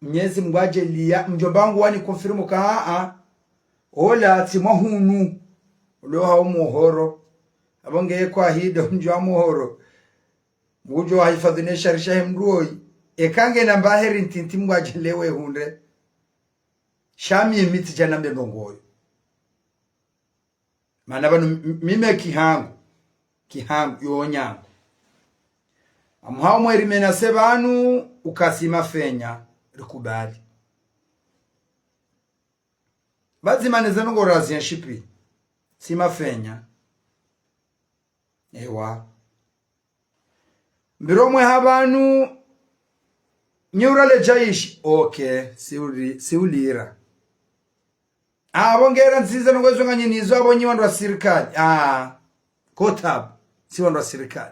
Mnyezi Mngu adjaliya, mdjomba wangu wani confirme ka, a, a. Ola, tsi mwa hunu. Ulo hao Mohoro. Apvo nge kwa hido mdji wa Mohoro. Mdjo wahifadhi ne sharisha he mdru oyi. Eka nge namba heri ntiti Mngu adjaliye we hundre. Sha mi mitsi djana mbe ndrongoo yo. Mana pvanu m-, mime kihangu, kihangu, yo nyangu. Amuhao mwe rimenase pvanu, uka si mafenya, rikubali. Pvadzima ne ze ndrongoo razienshi pi, si mafenya. Ewa. Mbiro mwe ha pvanu, nyi ura le djaishi. Ok, si uli-, si ulira. Apvo ngera ntsiza nongo izo nganyinizo apvo nyi wandru wa sirikali. Ah, kotabu, si wandru wa sirikali.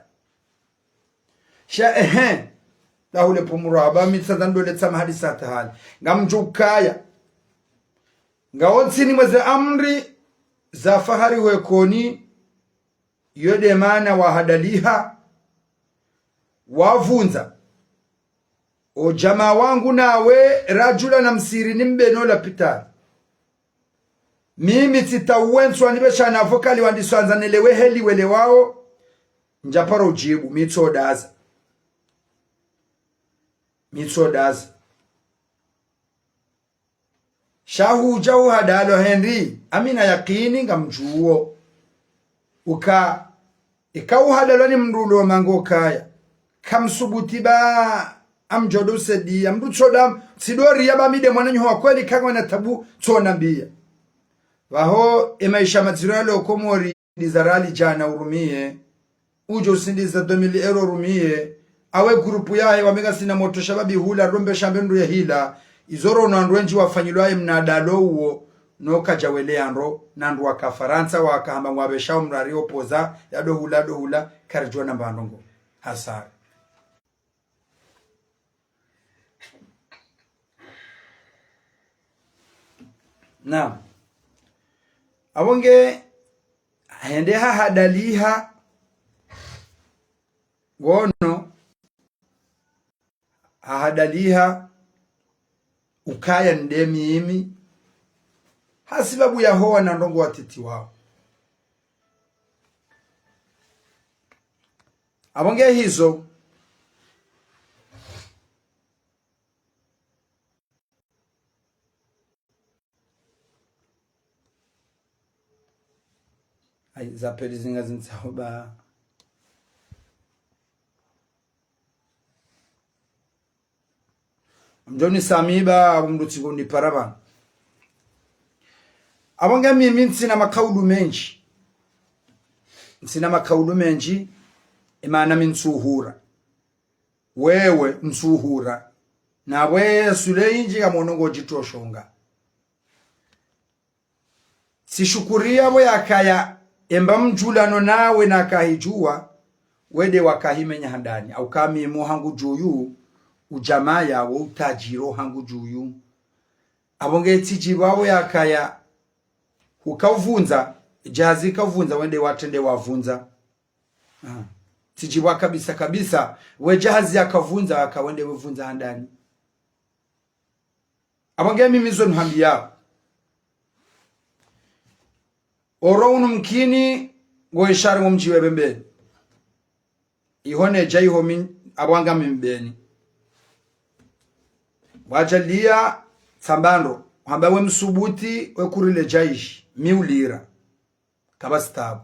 Sha, ehe, dahule pumuro apva mi tsanza ndole tsama hadisa tahali. Ngamdjo ukaya. Ngawo ntsini mwe ze amri za fahari hwekoni, iyo de mana wahadaliha, wavundza. O djamaa wangu nawe radjula na msiri ni mbeno lapitali. Mimi tsita uwenswa nipve shana avokali wandiswanza nelewe heli wele wao. Ndjaparo udjibu, mi tsodaza. Mi tsodaza. Sha hudja uhadalwa hindri, amina yakini ngamdjuwo. Uka, ika uhadalwa ni mdru ulo mango kaya. Kamsubuti ba amdjodo usediya, mdru tsoda, tsidori ya ba mi de mwananyaho wa kweli kangwa na tabu tsonambiya. Pvaho, emaisha madziro ya lo Komori. Sindiza rali djana urumiye. Udjo usindiza deux mille euros urumiye. Awe grupu yahe wamega sina moto shababi hula rombe shambe ndru ye hila. Izo rono wandru wendji wafanyilwa ye mnadalo uwo. no kadjaweleya ndro, na ndru waka Farantsa waka hamba ngwapveshao mrari opoza, ya dohula, dohula, karidjuwa namba ndrongo. Hasara. Naam. Apvo nge hende hahadaliha, ngono, hahadaliha ukaya nde mimi, hasibabu yaho wana ndrongo watiti wao. Apvo nge hizo. Ayi, za pveli zinga zintsaho ba. Mdjoni samiba, apvo mdru tsi ngo nipara pvanu. Apvo nge mimi ntsina makaulu mendji. Ntsina makaulu mendji, emana mi ntsuhura. Wewe ntsuhura. Na we sule indji ya mono ngodjitoshonga. Tsishukuriya pvo yakaya emba mdjulano nawe na kahidjuwa, wende wakahimenya handani. Au kami mo hangu djuyu, udjamaya wo utadjiro hangu djuyu. Apvo nge tsidjipva pvo yakaya, hukauvundza, djahazi kauvundza, wende watrende wavundza. Ah. Tsidjipva kabisa kabisa, we djahazi yakavundza, waka wende wevundza handani. Apvo nge mimi zo nuhambiyao. Oro unu mkini, ngo ishari ngo mdji we Mbeni. Iho nedja iho mi, apvo nga mi Mbeni. Wadjaliya tsamba ndro, hamba we msubuti, we kurile djaishi, mi ulira. Kapvatsi tabu.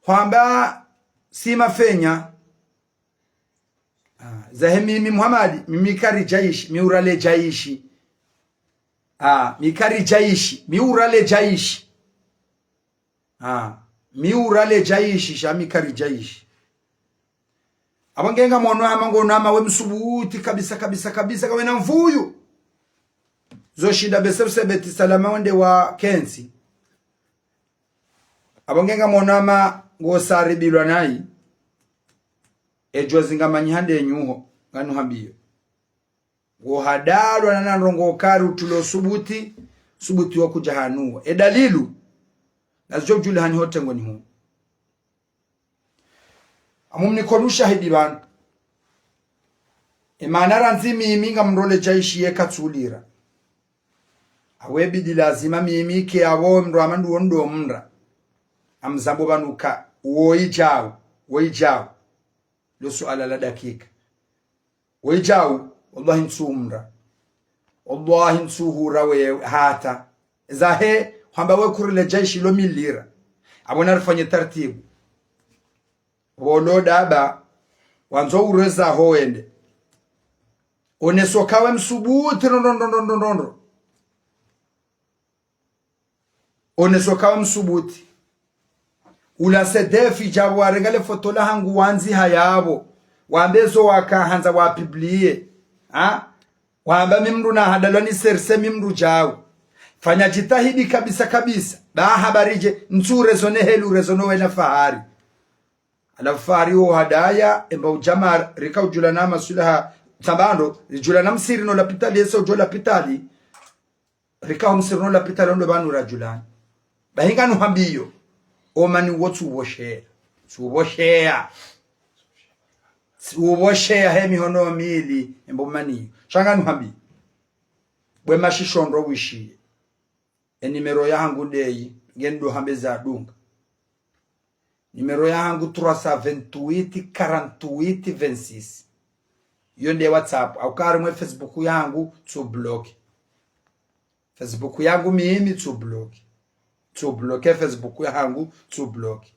Hwamba si mafenya. Ah, zahe mimi Muhamadi, mimi kari djaishi, mi urale djaishi. Ah, mi kari djaishi, mi urale djaishi. Ah, mi urale djaishi, sha mi kari djaishi. Apvo nge nga mono hama ngono hama we msubuti kabisa, kabisa, kabisa, kawena mvuyu. Zo shinda bese usebeti salama wende wa kentsi. Apvo nge nga mono hama ngo saribilwa nayi. Edjo zinga manyi hande nyuho, nga nuhambiyo. Ngo hadalwa na nandrongo kari utulo subuti, subuti wa kudja hanuwa. E dalilu, na zidjo udjuli hani hote ngo nihu. Amu mnikonu shahidi pvanu. Emana randzi mimi nga mrole djaishi ye katsulira. Awe bidi lazima mimi ke apvo mndru amandu wo ndo mndra. Amzambo pvanu ka, wo idjau, wo idjau. Lo suala la dakika. Wo idjau, wallahi ntsumra. Wallahi ntsuhura we hata. Zahe, hwamba we kurile djaishi lo milira. Apvo narifanye tartibu. Pvo lo daba, wandzo ureza ho wende. Oneso kawe msubuti, ndro, ndro, ndro, ndro, ndro, ndro. Oneso kawe msubuti. Ula C D F idjapvo warenge le foto la hangu wandzi hayapvo. Wambe zo waka handza wa publier. Ha? Wamba mi mndru na hadalwa ni serse mi mndru djau. Fanya djitihadi kabisa kabisa. Ba habari dje, ntsu rezo ne helu rezo no wena fahari. Halafu fahari wo hadaya, emba udjama, rika udjula na maswilaha, tsamba ndro, ridjula na msiri no lapitali, esa udjo lapitali. Rika ho msiri no lapitali ndo pvanu radjulani. Bahi nga nuhambiyo, omani wo tsupvosheya. Tsupvosheya. Tsupvosheya he mihono mili, emba omani. Sha nga nuhambiyo. Bwe mashisho ndro wishiye. E nimero ya hangu ndeyi, nge ndo hambe za dunga. Nimero ya hangu trois cent vingt-huit, quarante-huit, vingt-six. Yo nde WhatsApp. Au kari mwe Facebook ya hangu, tsu bloquer. Facebook ya hangu mimi, tsu bloquer. Tsu bloquer Facebook ya hangu, tsu bloquer.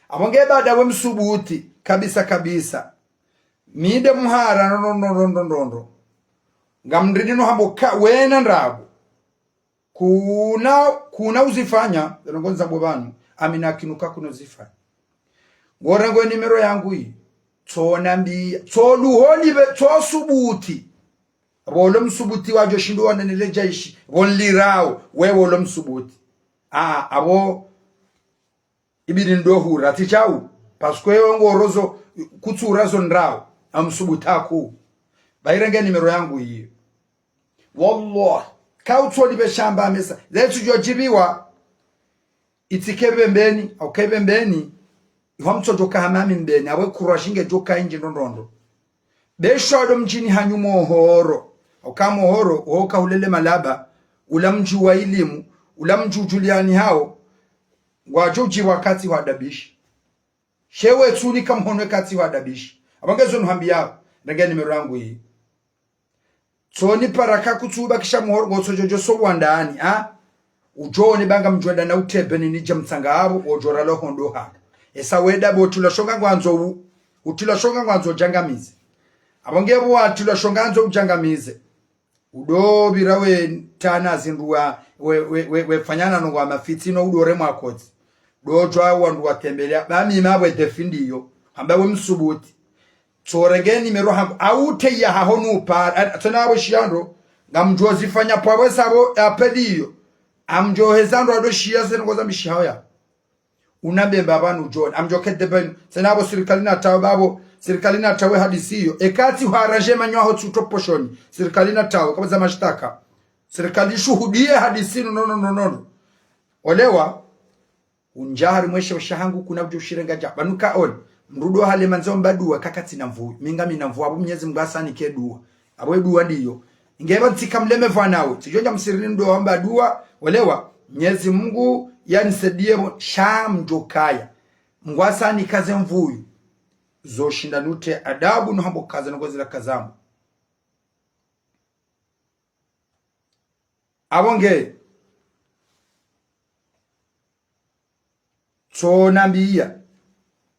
Apvo nge bada we msubuti, kabisa kabisa. Mi nde muhara, ndro, ndro, ndro, ndro, ndro. Nga mndrini no hambo ka, wena ndrabo. Kuna, kuna uzifanya, ndrongo ndzambo pvanu, amina kinuka kuna uzifanya. Ngo rengo e nimero ya hangu yi, tso nambiya, tso luhoni be, tso subuti. Apvo ulo msubuti wadjo shindo wananele djaishi, pvo nlirao, wewe ulo msubuti. Ah, apvo ibidi ndo hura, tsi shau. Parce que yo ngorozo, kutsu urazo ndrao, amsubuti haku. Ba irenge nimero yangu iyo. Wallah, kautsoni be shamba mesa. Letsu djo djibiwa. Itsike Mbeni, au ke Mbeni. Ihwa mtsodjo ka hamami Mbeni, apvo kurwa shinge djo ka indji ndrondrondro. Be shwado mdjini hanyu Mohoro. Au ka Mohoro, uho ka hulele malaba, ula mdji wa ilimu, ula mdji udjuliani hao, ngwadjo djiwa katsi hwa dabishi. Shewe tsunika mhono katsi hwa dabishi. Apvo ngezo nuhambiyao, ndenge nimero yangu iyi. Tsoni para ka kutsu bakisha Mohoro, ngotsodjo djo so wandani, ah? Udjone banga mdjwenda na utebeni ni dja mtsanga apvo, wodjo ralo hondo handa. Esa weda bo utrilwa shonga ngwandzo u, utrilwa shonga ngwandzo udjangamize. Apvo nge bo watrilwa shonga ndzo udjangamize. Udo pvira we tana zindru wa, we, we, we, we fanyana no wa mafitsi no udo re mwakodzi. Do djwa wandru watembelea, ba mi mabwe defi ndiyo. Hamba we msubuti. Tsorenge nimero hangu, au te ya haho nupara, a, tsona apvo shiyandro, ngamdjo zifanya pvwa we sabo ya pedi iyo. Amdjo heza ndo ado shiya zenu ngoza mishihao ya. Una bemba pvanu John, amdjo kede pvanu, tsena apvo sirikali na tawe bapvo, sirikali na tawe hadisi iyo. Ekatsi hwara dje manyo aho tsuto poshoni, sirikali na tawe, kapvadza mashtaka. Sirikali ishuhudie hadisi inu, no, no, no, no, no. Olewa, undja hari mweshe usha hangu kuna udjo ushirenga dja. Pvanu ka ole, mdru do hale mandze omba dua kakatsina mvu. Mi ngami na mvu, apvo Mnyezi Mngu asanike dua. Apvo edua ndiyo. Inge pva ntsika mleme pvwa nawe. Tsidjo ndja msirini mdru wamba dua, olewa. Mnyezi Mngu yanisaidie pvo, sha mdjo kaya. Mngu asanikaze mvuyu. Zo shinda nute adabu no hambo kaza no kozila kazambo. Apvo nge. Tsonambiya.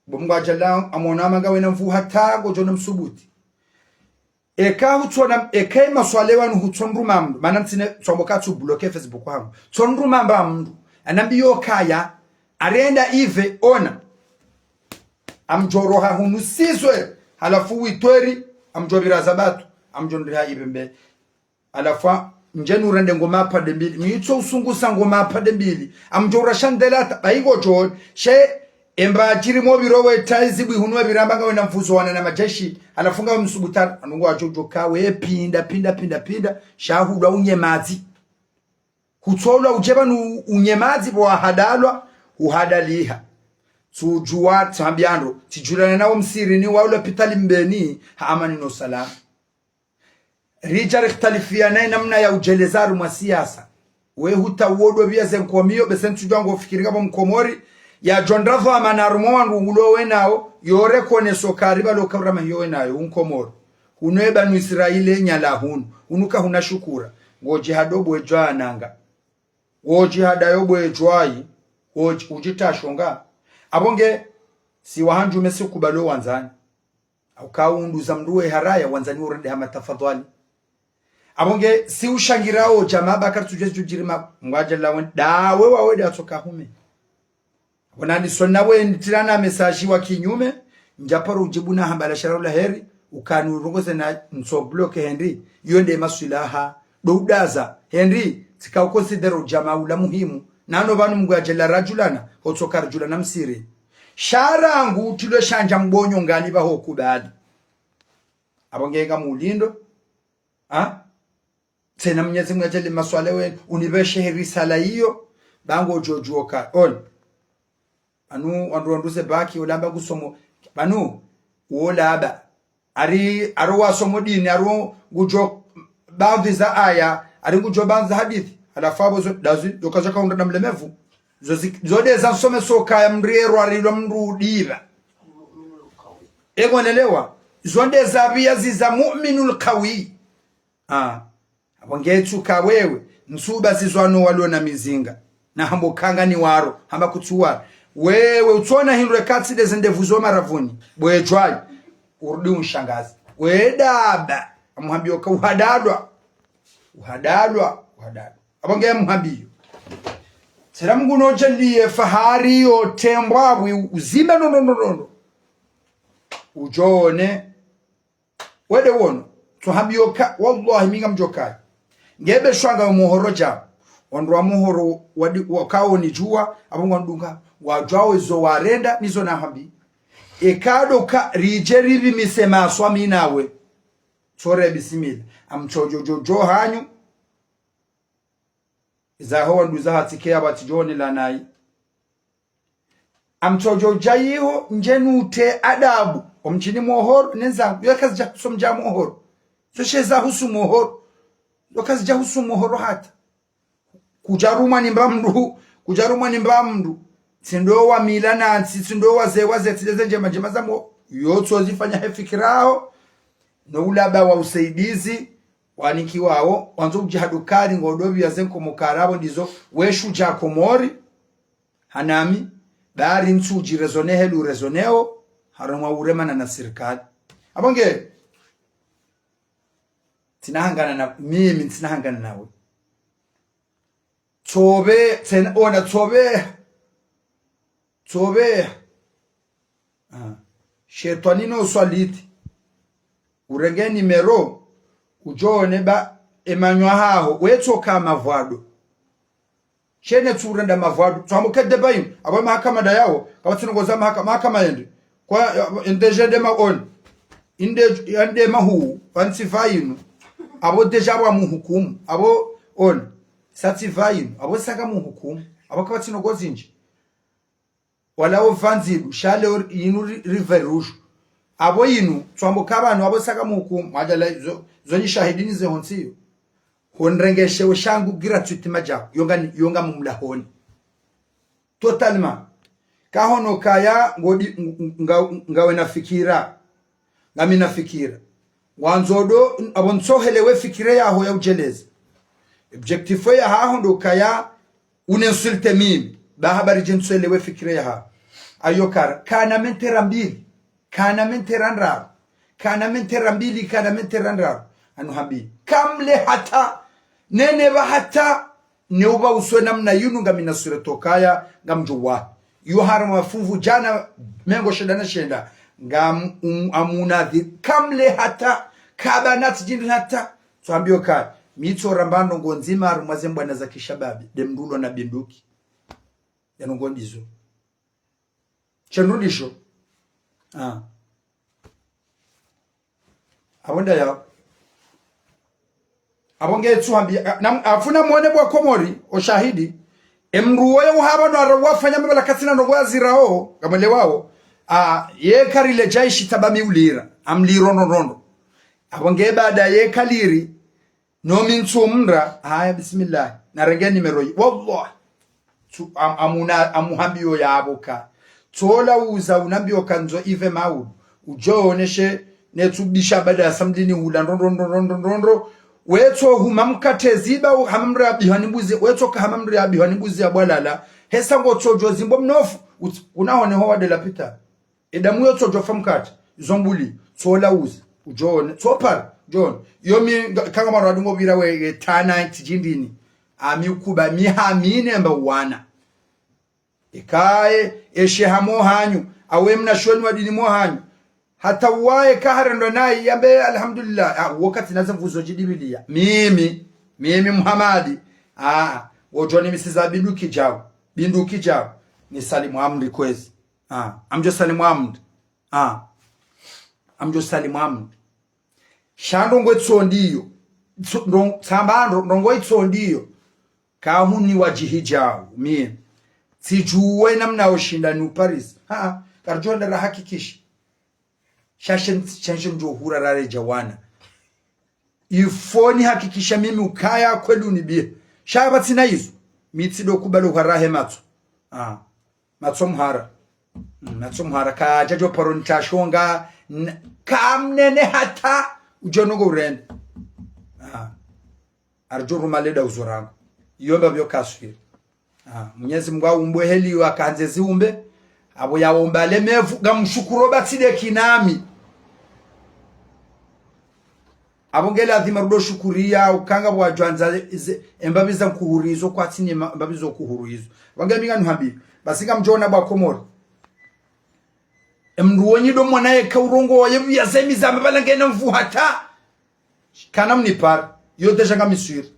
Bo Mngu adjala amwona manga wena mvu hata ngodjo na msubuti. Eka hutsona, eka imaswale wanu hutsondru mamdu. Mana ntsine tsombo katsu bloke Facebook hangu. Tsondru mamba mdu. Anambiyo kaya. Arenda ive ona. Amdjo roha hunu sizwe. Halafu witweri. Amdjo pvira za batu. Amdjo ndriha ive mbe. Halafu, ndje nurende ngoma pvande mbili. Mitso usungusa ngoma pvande mbili. Amdjo urasha ndelata, ba ingodjo, she, emba djiri mo pviro we taizi bwi hunu we pvira mba nga wena mvuzo wana na madjeshi. Halafu nga we msubutana, anu ngwadjo djo ka we pinda, pinda, pinda, pinda. Sha hudwa unyemadzi. Hutsolwa udje pvanu unyemadzi pvo wahadalwa, uhadaliha. Tsudjuwa, tsambiandro, tsidjulana nawo msirini wa ulapitali Mbeni, ha amani no salama. Ridja rikhtalifiana ye namna ya udjeleza harumwa siasa. We huta uwo do pviya ze nkomiyo, bese ntsudjuwa ngo fikiri ngapvo mkomori, yadjo ndra pvo amana harumwa wandru ulo wenawo, yore kone sokari pvalo kaurama hiyo wenayo, unkomori. Hunu eba nu Israile nyala hunu, hunu kahuna shukura. Ngodji hado bwedjwa nanga. Ngodji hadayo bwedjwayi, ngodji, udjita shonga. Apvo nge, si wahandjume si kubalo wandzani. Au kaunduza mdru we haraya, wandzani urende hama tafadhali. Apvo nge, si ushangirao, djama bakari tsudjezi djudjiri ma, ngwadja lawen, dawe wawe de atsoka hume. Apvo nani sona we nitirana message wa kinyume, ndjaparo udjibu na hamba la shara ula heri, ukani urongoze na ntso bloke hendi, iyo nde maswilaha, do udaza, hendi, tsika ukonsidero djama ula muhimu, nano pvanu Mngu yadjela radjulana, hotsoka radjulana msiri. Sharangu utrilwe shandja mbonyo ngani pvaho kubali. Apvo nge nga mulindo, ha? Tsena Mnyezi Mngu yadjali maswale we, unipveshe he risala iyo, ba ngodjo djuwa ka. Ole. Pvanu, wandru wandru ze baki, ulamba ngusomo. Pvanu, uwo laba. Ari, aro wasomo dini, aro ngudjo bandzi za aya, ari ngudjo bandzi za hadithi. Halafu apvo zo, dazi, yoka zoka undra na mlemevu. Zo zi, zo de za nsome soka ya mdru yerwa rilwa mdru udira. Ego nelewa. Zo de za pviya ziza mu'minul qawi. Ah. Apvo ngetsu ka wewe, ntsuba zizwano walo na mizinga. Na hambo kanga ni waro, hamba kutsu waro. Wewe utsona hindru ekatsi de ze ndevu zo maravuni. Bwedjwayi, urudi unshangazi. We daba, amuhambiyo ka uhadalwa. Uhadalwa, uhadalwa. Apvo nge amuhambiyo. Tsera Mngu no djaliye fahari yo tembwa bwi uzime no, no, no, no, no. Udjone, wede wono, Tsohambiyo ka, wallahi mi ngamdjo kaya. Ngebe shwanga wa mohoro dja. Wandru wa mohoro wadi, wakawo nidjuwa, apvo ngwandunga, wadjuwa wezo warenda, nizo nahambi. Eka ndo ka, ridje ripvimise maswa mi nawe. Tsore bismillah. Amtsodjo djo djo hanyu. Zaho wandru zahatike ya watsidjo ne la nayi. Amtsodjo dja yiho ndje nute adabu. Omdjini mohoro, nenzangu. Yo kazidja so mdja mohoro. Zo she zahusu mohoro. Zo kazidja husu mohoro hata. Kudjarumwa ni mba mndru, kudjarumwa ni mba mndru. Tsi ndo wa mila na ntsi, tsi ndo wa ze, wa ze, tsi ze ndjema, ndjema za mo. Yo tso zifanya he fikira yaho. No ulaba wa usaidizi, wanikiwawo, wandzo udjihadu kari ngo dobi ya ze nkomo kara apvo ndizo, we shudja Komori, hanami, bari ntsu udji raisonner helu raisonner wo, harumwa uremana na sirikali. Apvo nge, tsina hangana na, mimi tsina hangana nawe. Tsobe, tsena, ona tsobe. Tsobe. Ah. Shetwani no swaliti. Urenge nimero, udjo one ba, emanywa haho, wetsoka mavwado. Shene tsurenda mavwado. Tsohambo ke deba yinu. Apvo mahakama nda yawo. Kapvatsi ndrongo za mahaka-, mahakama yende. Kwa, ya, ende jende ma on. Inde, yande mahu. Pvantsi pva yinu. Apvo déjà pvwa muhukumu. Apvo on. Satsi pva yinu. Apvo saka muhukumu. Apvo kapvatsi ndrongo zindji. Wala o pvandzilu. Shale o yinu ri-, rive rouge. Apvo yinu. Tsohambo ka pvanu. Apvo saka muhukumu. Mwadjala zo, zo ni shahidi ni ze hontsiyo. Honrengeshe we shangu gratuitement djao. Yo nga ni, yo nga mumlahoni. Totalement. Kahono kaya ngodi, ng-, ng-, nga, ngawe na fikira. Ngami na fikira. Wandzo ndo, apvo ntsohelewe fikira yaho ya udjeleza. Objectif ya haho ndo kaya une insulte mimi. Ba habari dje ntsohelewe fikira yaho. Ayo kara, kana mentera mbili. Kana mentera ndraru. Kana mentera mbili, kana mentera ndraru. Anu hambi. Kamle hata, nene pva hata, ne upva uswe namna yinu ngami na sure tokaya, ngamdjo wa. Yo harumwa mafunvu djana, mengo shenda na shenda. Ngam, um, amunadhi. Kamle hata, kapvana tsi djindri hata. Tsohambiyo ka, mi tsoramba ndrongo ndzima harumwa ze mbwana za kishababi. Nde mndru ulo na binduki. Ya ndrongo ndizo. Shendru ndisho. Ah. Apvo nda yawo. Apvo nge tsuhambi, ah, nam-, apvo na mwone pvwa Komori, o shahidi. Emndru woye uhapva no ara wafanya mabala katsina ndrongo ya zirawo, ngamwelewawo. Ah, ye karile djaishi taba mi ulira, amliro ndrondrondro. Apvo nge baada ye kaliri, no mi ntsu mndra, haya, bismillah. Narenge nimero yi. Wallah. Tsu, am-, amuna, amuhambiyo yapvo ka. Tsola uza unambiyo ka ndzo ive maudu. Udjo oneshe, ne tsu bisha baada ya samdini hula ndrondro, ndrondro, ndrondro, ndrondro. Wetso huma mkate ziba, u-, hama mndru ya bihwa ni mbuzi. Wetso ka hama mndru ya bihwa ni mbuzi ya bwalala. Hesa ngo tsodjo zimbo mnofu. Uts-, unahone ho wade lapita. Edamu yo tsodjo fa mkate, zo mbuli, tsola uzi, udjo one, tsopara, udjo one. Yo mi, nga-, kanga mwana wadungo pvira we, e, tana, ntsi djindrini. Ami ukuba, mi hamine mba wana. Ikaye, eshe hamo hanyu, awe mna shoni wa dini mo hanyu. Hata uwaye kaharendwa nayi, yambe, alhamdulillah. Ah, wakati naze mvuzo djidibiliya. Mimi, mimi Muhamadi. Ah, wodjo ni misiza binduki djao. Binduki djao. Ni salimu amri kwezi. Ah, amdjo salimu amri. Ah, amdjo salimu amri. Sha ndrongo itsondiyo. Tso-, ndrong-, tsamba ndro-, ndrongo itsondiyo. Kahuni wadjihi djao, mie. Tsidjuwe namna oshinda ni uparisa. Ha, ha, karidjo nda rahakikisha. Sha shen-, sha shen ndjo hura rare djawana. Ifo nihakikisha mimi ukaya kweli unibihe. Sha pvatsina izo. Mi tsido kubali uhara he matso. Ah. Matso muhara. Mm, matso muhara. Kadjadjo paro nitashonga. N-, kamnene hata. Udjo nongo urende. Ah. Aridjo ruma leda uzo rangu. Iyo mba pvyo kaswiri. Ah, Mwenyezi Mungu aumbwe heli yo akandze ziumbe. Apvo yaumba le mevu, ngamshukuru ba tsi de kinami. Apvo nge ladhima rudo shukuriya, ukanga pvwadjwandza ze, embapvi za nkuhurizo, kwatsi ni ma-, mbapvi zo kuhurizo. Apvo nge mi nganuhambi. Basi ngamdjona pvwa Komori. Emndru wonyi do mwana yeka urongowa ye pvia zemi za mabala ngena mvu hata. Kana mnipara, yo déjà ngamiswiri.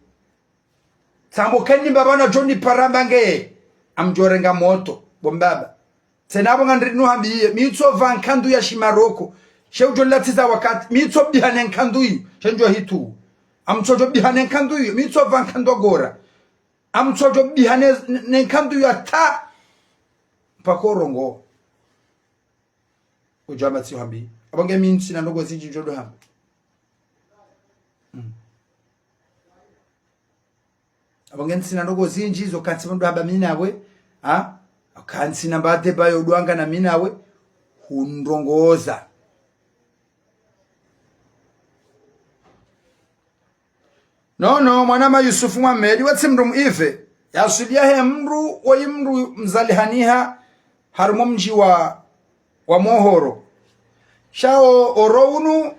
Tsambo keni mbaba nadjo nipara mbange, amdjorenga moto, bo mbaba. Tsena apvo ngandri nuhambiye, mi tsopva nkandru ya shimaroko. She udjo latsiza wakati, mi tsopviha ne nkandru iyo, she ndjo hitu. Amtsodjo pviha ne nkandru iyo, mi tsopva nkandru agora. Amtsodjo pviha ne, ne nkandru iyo hata. Mpaka urongoa. Udjo hamba tsihambi. Apvo nge mi ntsina ndrongo zindji ndjo ndo hamba. Mm. Apvo nge ntsina ndrongo zindji zo kantsi ndo hamba mi nawe. Ha? Kantsina mbade bayo dwanga na mi nawe. Hundrongoza. Nono, mwanama Yusufu Mohamed, wetsi mndru mu Ive. Yaswili yahe mndru, woyi mndru mzalihaniha, harumwa mdji wa, wa Mohoro. Sha o, oro unu,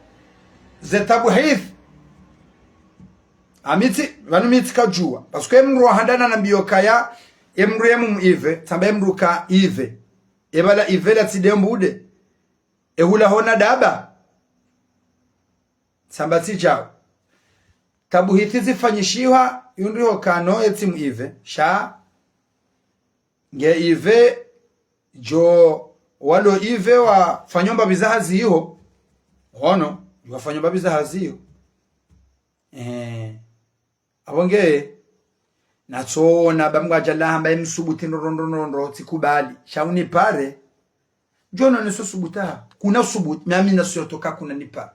ze tabuhith. Amitsi, pvanu mitsi kadjuwa. Parce que emndru wahandana na mbiyo kaya, emndru yemu mu Ive, tsamba emndru ka Ive. Ebala Ive la tsidembude. Ehula hona daba. Tsamba tsidjawo. Tabuhithi zifanyishiha, yundri ho kano yetsi mu Ive. Sha. Nge Ive, djo, walo Ive wafanyao mbapvi za hazi iho. Ono, djo wafanyao mbapvi za hazi iho. Eh. Apvo nge, natsoona ba mngwadja lahamba emsubuti ndro ndro ndro ndro, tsikubali. Sha unipare. Djono neso subuta. Kuna subuti, mi amina surtout ka kuna nipara.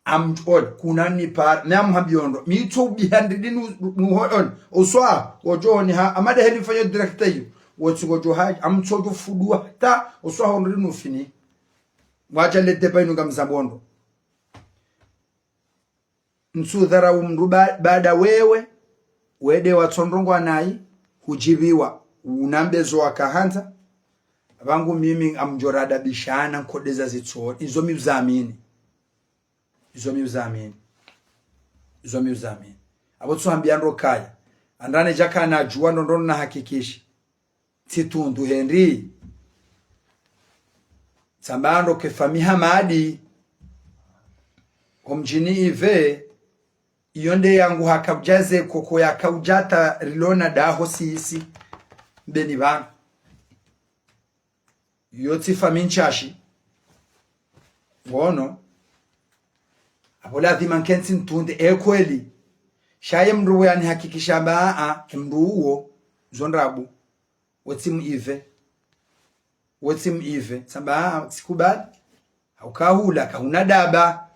Am, ol, kuna nipara. Mi amuhambiyo ndro. Mi tso ubiha ndidi nu, nu, ol. Oswa, odjoni ha, amade heli mfanyo direct iyo. Wotsi ngodjo haji, amtsodjo fuduwa hata, oswa hondro nu fini. Mwadja le débat inu ngamzambo ndro. Ntsudharau mndru ba-, baada wewe, wende watso ndrongowa nayi, hudjipviwa, unambe zo wakahandza, pvangu mimi ngamdjo radabishana nkodeza zitsoni, izo mi uzamini. Izo mi uzamini. Izo mi uzamini. Apvo tsuhambiya ndro kaya. Andrane djaka nadjuwa ndro ndro nahakikishi. Tsitundu hendi. Tsamba ndo kefa Mihamadi. Ho mdjini Ive. Iyo nde yangu hakaudja ze koko yakaudja ta rilona daho sisi. Mbeni pvanu. Iyo tsifa mintshashi. Ngono. Apvo ladhima nkentsi ntunde. E kweli. Sha ye mndru uwo yanihakikisha amba, a, a, e mndru uwo. Zo ndrabo. Wetsi mu Ive. Wetsi mu Ive. Tsamba, a, tsikubali. Hauka hula, kahuna daba.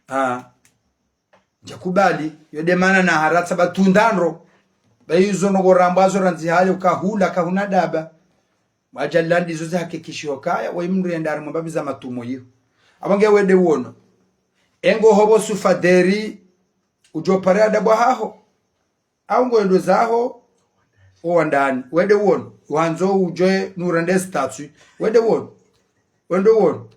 A. Ndjakubali. Yo nde mana na haratsa ba tunda ndro. Ba izo ndrongo rambwazo randzi hale uka hula, kahuna daba. Mwadja landi izo zihakikishiho kaya, woyi mndru yenda harimwa mbapvi za matumo iyo. Apvo nge wende wono. Engo hopvo sufadheri, udjo pare adabu haho. Au ngwendo zaho, owandani. Wende wono. Wandzo udjo nurende statut. Wende wono. Wende wono.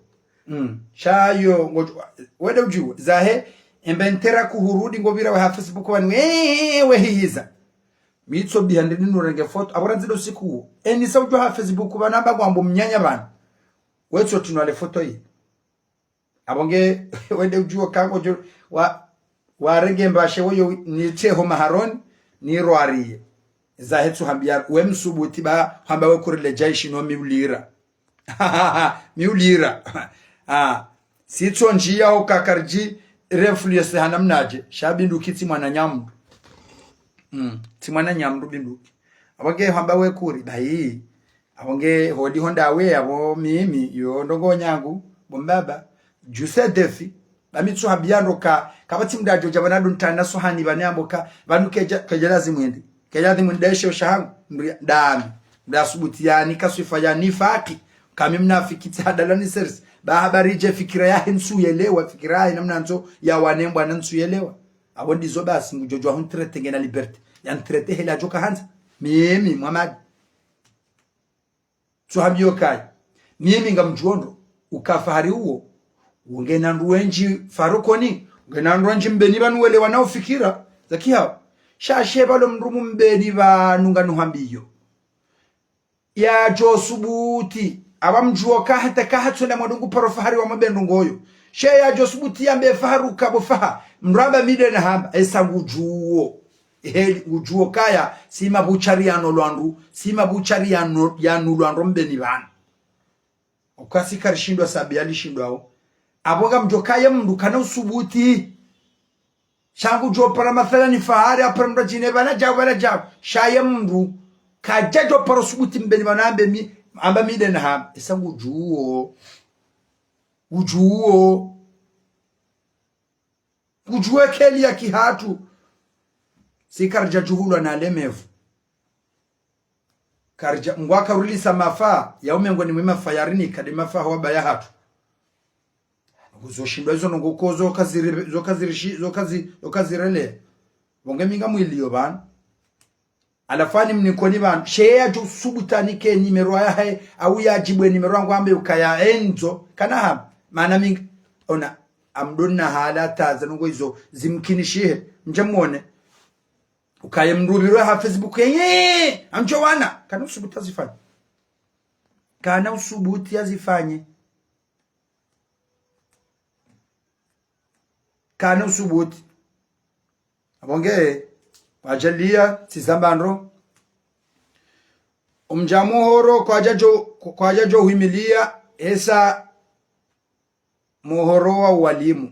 Mm. Sha yo, ngo-, wende udjuwe. Zahe, embe ntera kuhurudi ngopvira we ha Facebook pvanu. Eee, we hihiza. Mi tso biha ndini nurenge foto. Apvo randzi ndo siku uwo. Eni sa udjo ha Facebook pvanu amba ngwambo mnyanya pvanu. Wetso tinwa le foto yi. Apvo nge, wende udjuwo kango djo, wa, warenge mbashe woyo nitseho maharoni, nirwariye. Zahe tsuhambiya, we msubuti ba, hamba we kurile djaishi no mi ulira. Mi ulira. A, sitso ndjiya ho kakaridji, refluyese hana mnadje, sha binduki tsi mwananya mndru. Mm, tsi mwananya mndru binduki. Apvo nge hamba we kuri, bayi. Apvo nge hodi honda we, apvo mimi, yo ndrongo nyangu, bo mbaba, djuse defi, ba mi tsuhambiya ndro ka, kapvatsi mndru adjo dja pvanu ndo ntana sohani pvanu yambo ka, pvanu kedja, kedja lazimu endi. Kedja lazimu ndeshe ushahangu, mndru ya, ndami, mndru ya subuti yani, ka swifa yani, faki, kami mnafiki tsi hadala ni seris, ba habari dje fikira yahe ntsu yelewa, fikira yahe namna ntso ya wanembwa na ntsu yelewa. Apvo ndizo basi, ngudjo djuwa huntrete ngena liberté, ya ntrete hela djo kahandza, mimi, Mohamed. Tsuhambiyo kaya. Mimi ngamdjuwo ndro. Uka fahari uwo. Ungena ndru wendji farukoni. Ungena ndru wendji mbeni pvanu welewa na ufikira. Za kihawo. Sha she pvalo mndru mu mbeni pvanu nganuhambiyo. Yadjo subuti. Apva mdjuwo ka hata ka hatswenda mwadungu paro fahari wa mabendro ngoyo. She yadjo subuti yambe Faha ruka bo Faha, mndru amba mi nde nahamba, esa ngudjuo. Heli ngudjuo kaya, si mabuchari yanu lwandru, si mabuchari yanu, yanu lwandru mbeni pvanu. Ukasi karishindwa sabi yalishindwao. Apvo ngamdjo kaya mndru kana usubuti. Sha ngudjo para mathalani Faha hari apare mndru adjine pvana djau, pvana djau. Sha ye mndru kadjadjo para usubuti mbeni pvanu ambe mi, amba mi nde nahamba. Esa ngudjuo. Ngudjuo. Ngudjuo keli ya kihatru. Si karidja djuhulwa na lemevu. Karidja, Mngu akarilisa mafa, ya umengo ni mwe mafa yarinika, nde mafa hawaba yahatru. Kuzoshindwa izo ndrongoo ko zo kaziri, zo kazirishi, zo kazi, zo kazirele. Pvo nge mi ngamwiliyo pvanu. Halafu ani mnikoni pvanu. She yadjo subuti anike nimero yahe, au yadjibwe nimero yangu ambe ukaya endzo. Kana hamba. Mana mi nge, ona, amdona hala taza ndrongoo izo zimkinishihe. Mdje mwone. Ukaye mndru pvirwe ha Facebook, yeye, amdjo wana. Kana usubuti azifanye. Kana usubuti azifanye. Kana usubuti. Apvo nge, kwadjaliya, tsi zamba ndro. Omdja mohoro kwadjadjo, kwadjadjo hwimiliya, esa mohoro wa uwalimu.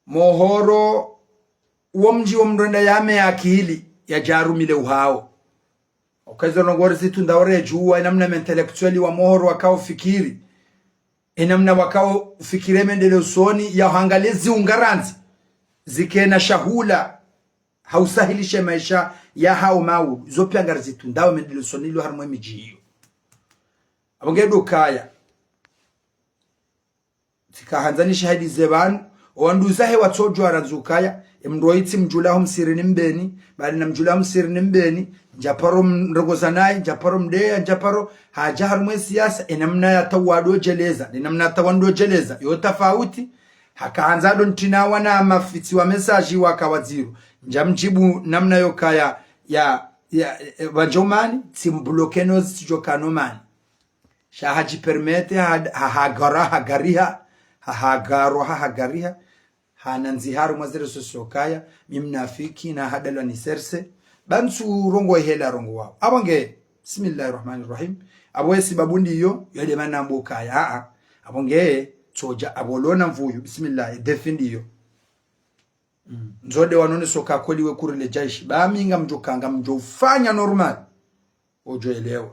Mohoro wo mdji wo mndru enda yame akili, yadjarumile uhao. Uka izo ndrongoo rizitunda oredjuwa, enamna ma intellectuel wa mohoro wakao fikiri. Enamna wakao fikiri mendeleo usoni, ya hangaliya ziungarandzi. Zikena shahula, ha usahilishe maesha yahao mau. Zo piya ngarizitundao mendeleo usoni lo harimwa emidji iyo. Apvo nge ndo kaya. Tsika handza ni shahidi ze pvanu, owandru zahe watsodjuwa randzi ukaya, emndru oyi tsi mdjula ho msirini mbeni, bali na mdjula ho msirini mbeni, ndjaparo mrongoza naye, ndjaparo mdeya, ndjaparo, hadja harumwa esiyasa, enamna yatawado djeleza, ne namna yatawando djeleza, yo tafauti, haka handza ndo ntrina wana mafitsi wa message waka wadziro, ndjamdjibu namna yo kaya, ya, ya, e, pvandjo mani, tsi mbloke no zitsidjo kano mani. Sha hadjipermete, ha, ha, hagara, hagariha, ha, hagarwa, ha, hagariha, hana ndziharu mwa zere sosio kaya, mi mnafiki, na hadalwa ni serse, ba ntsu rongowa ehela rongowao. Apvo nge, bismillahi rahmani rahim. Apvo esi babu ndiyo, yo nde mana mbo kaya, a, a. Apvo nge, tsodja, apvo lona mvuyu, bismillah, e défi ndiyo. Mm. Ndzode wanone soka kweli we kurile djaishi. Ba mi ngamdjo ka, ngamdjo ufanya normal. Odjo elewa.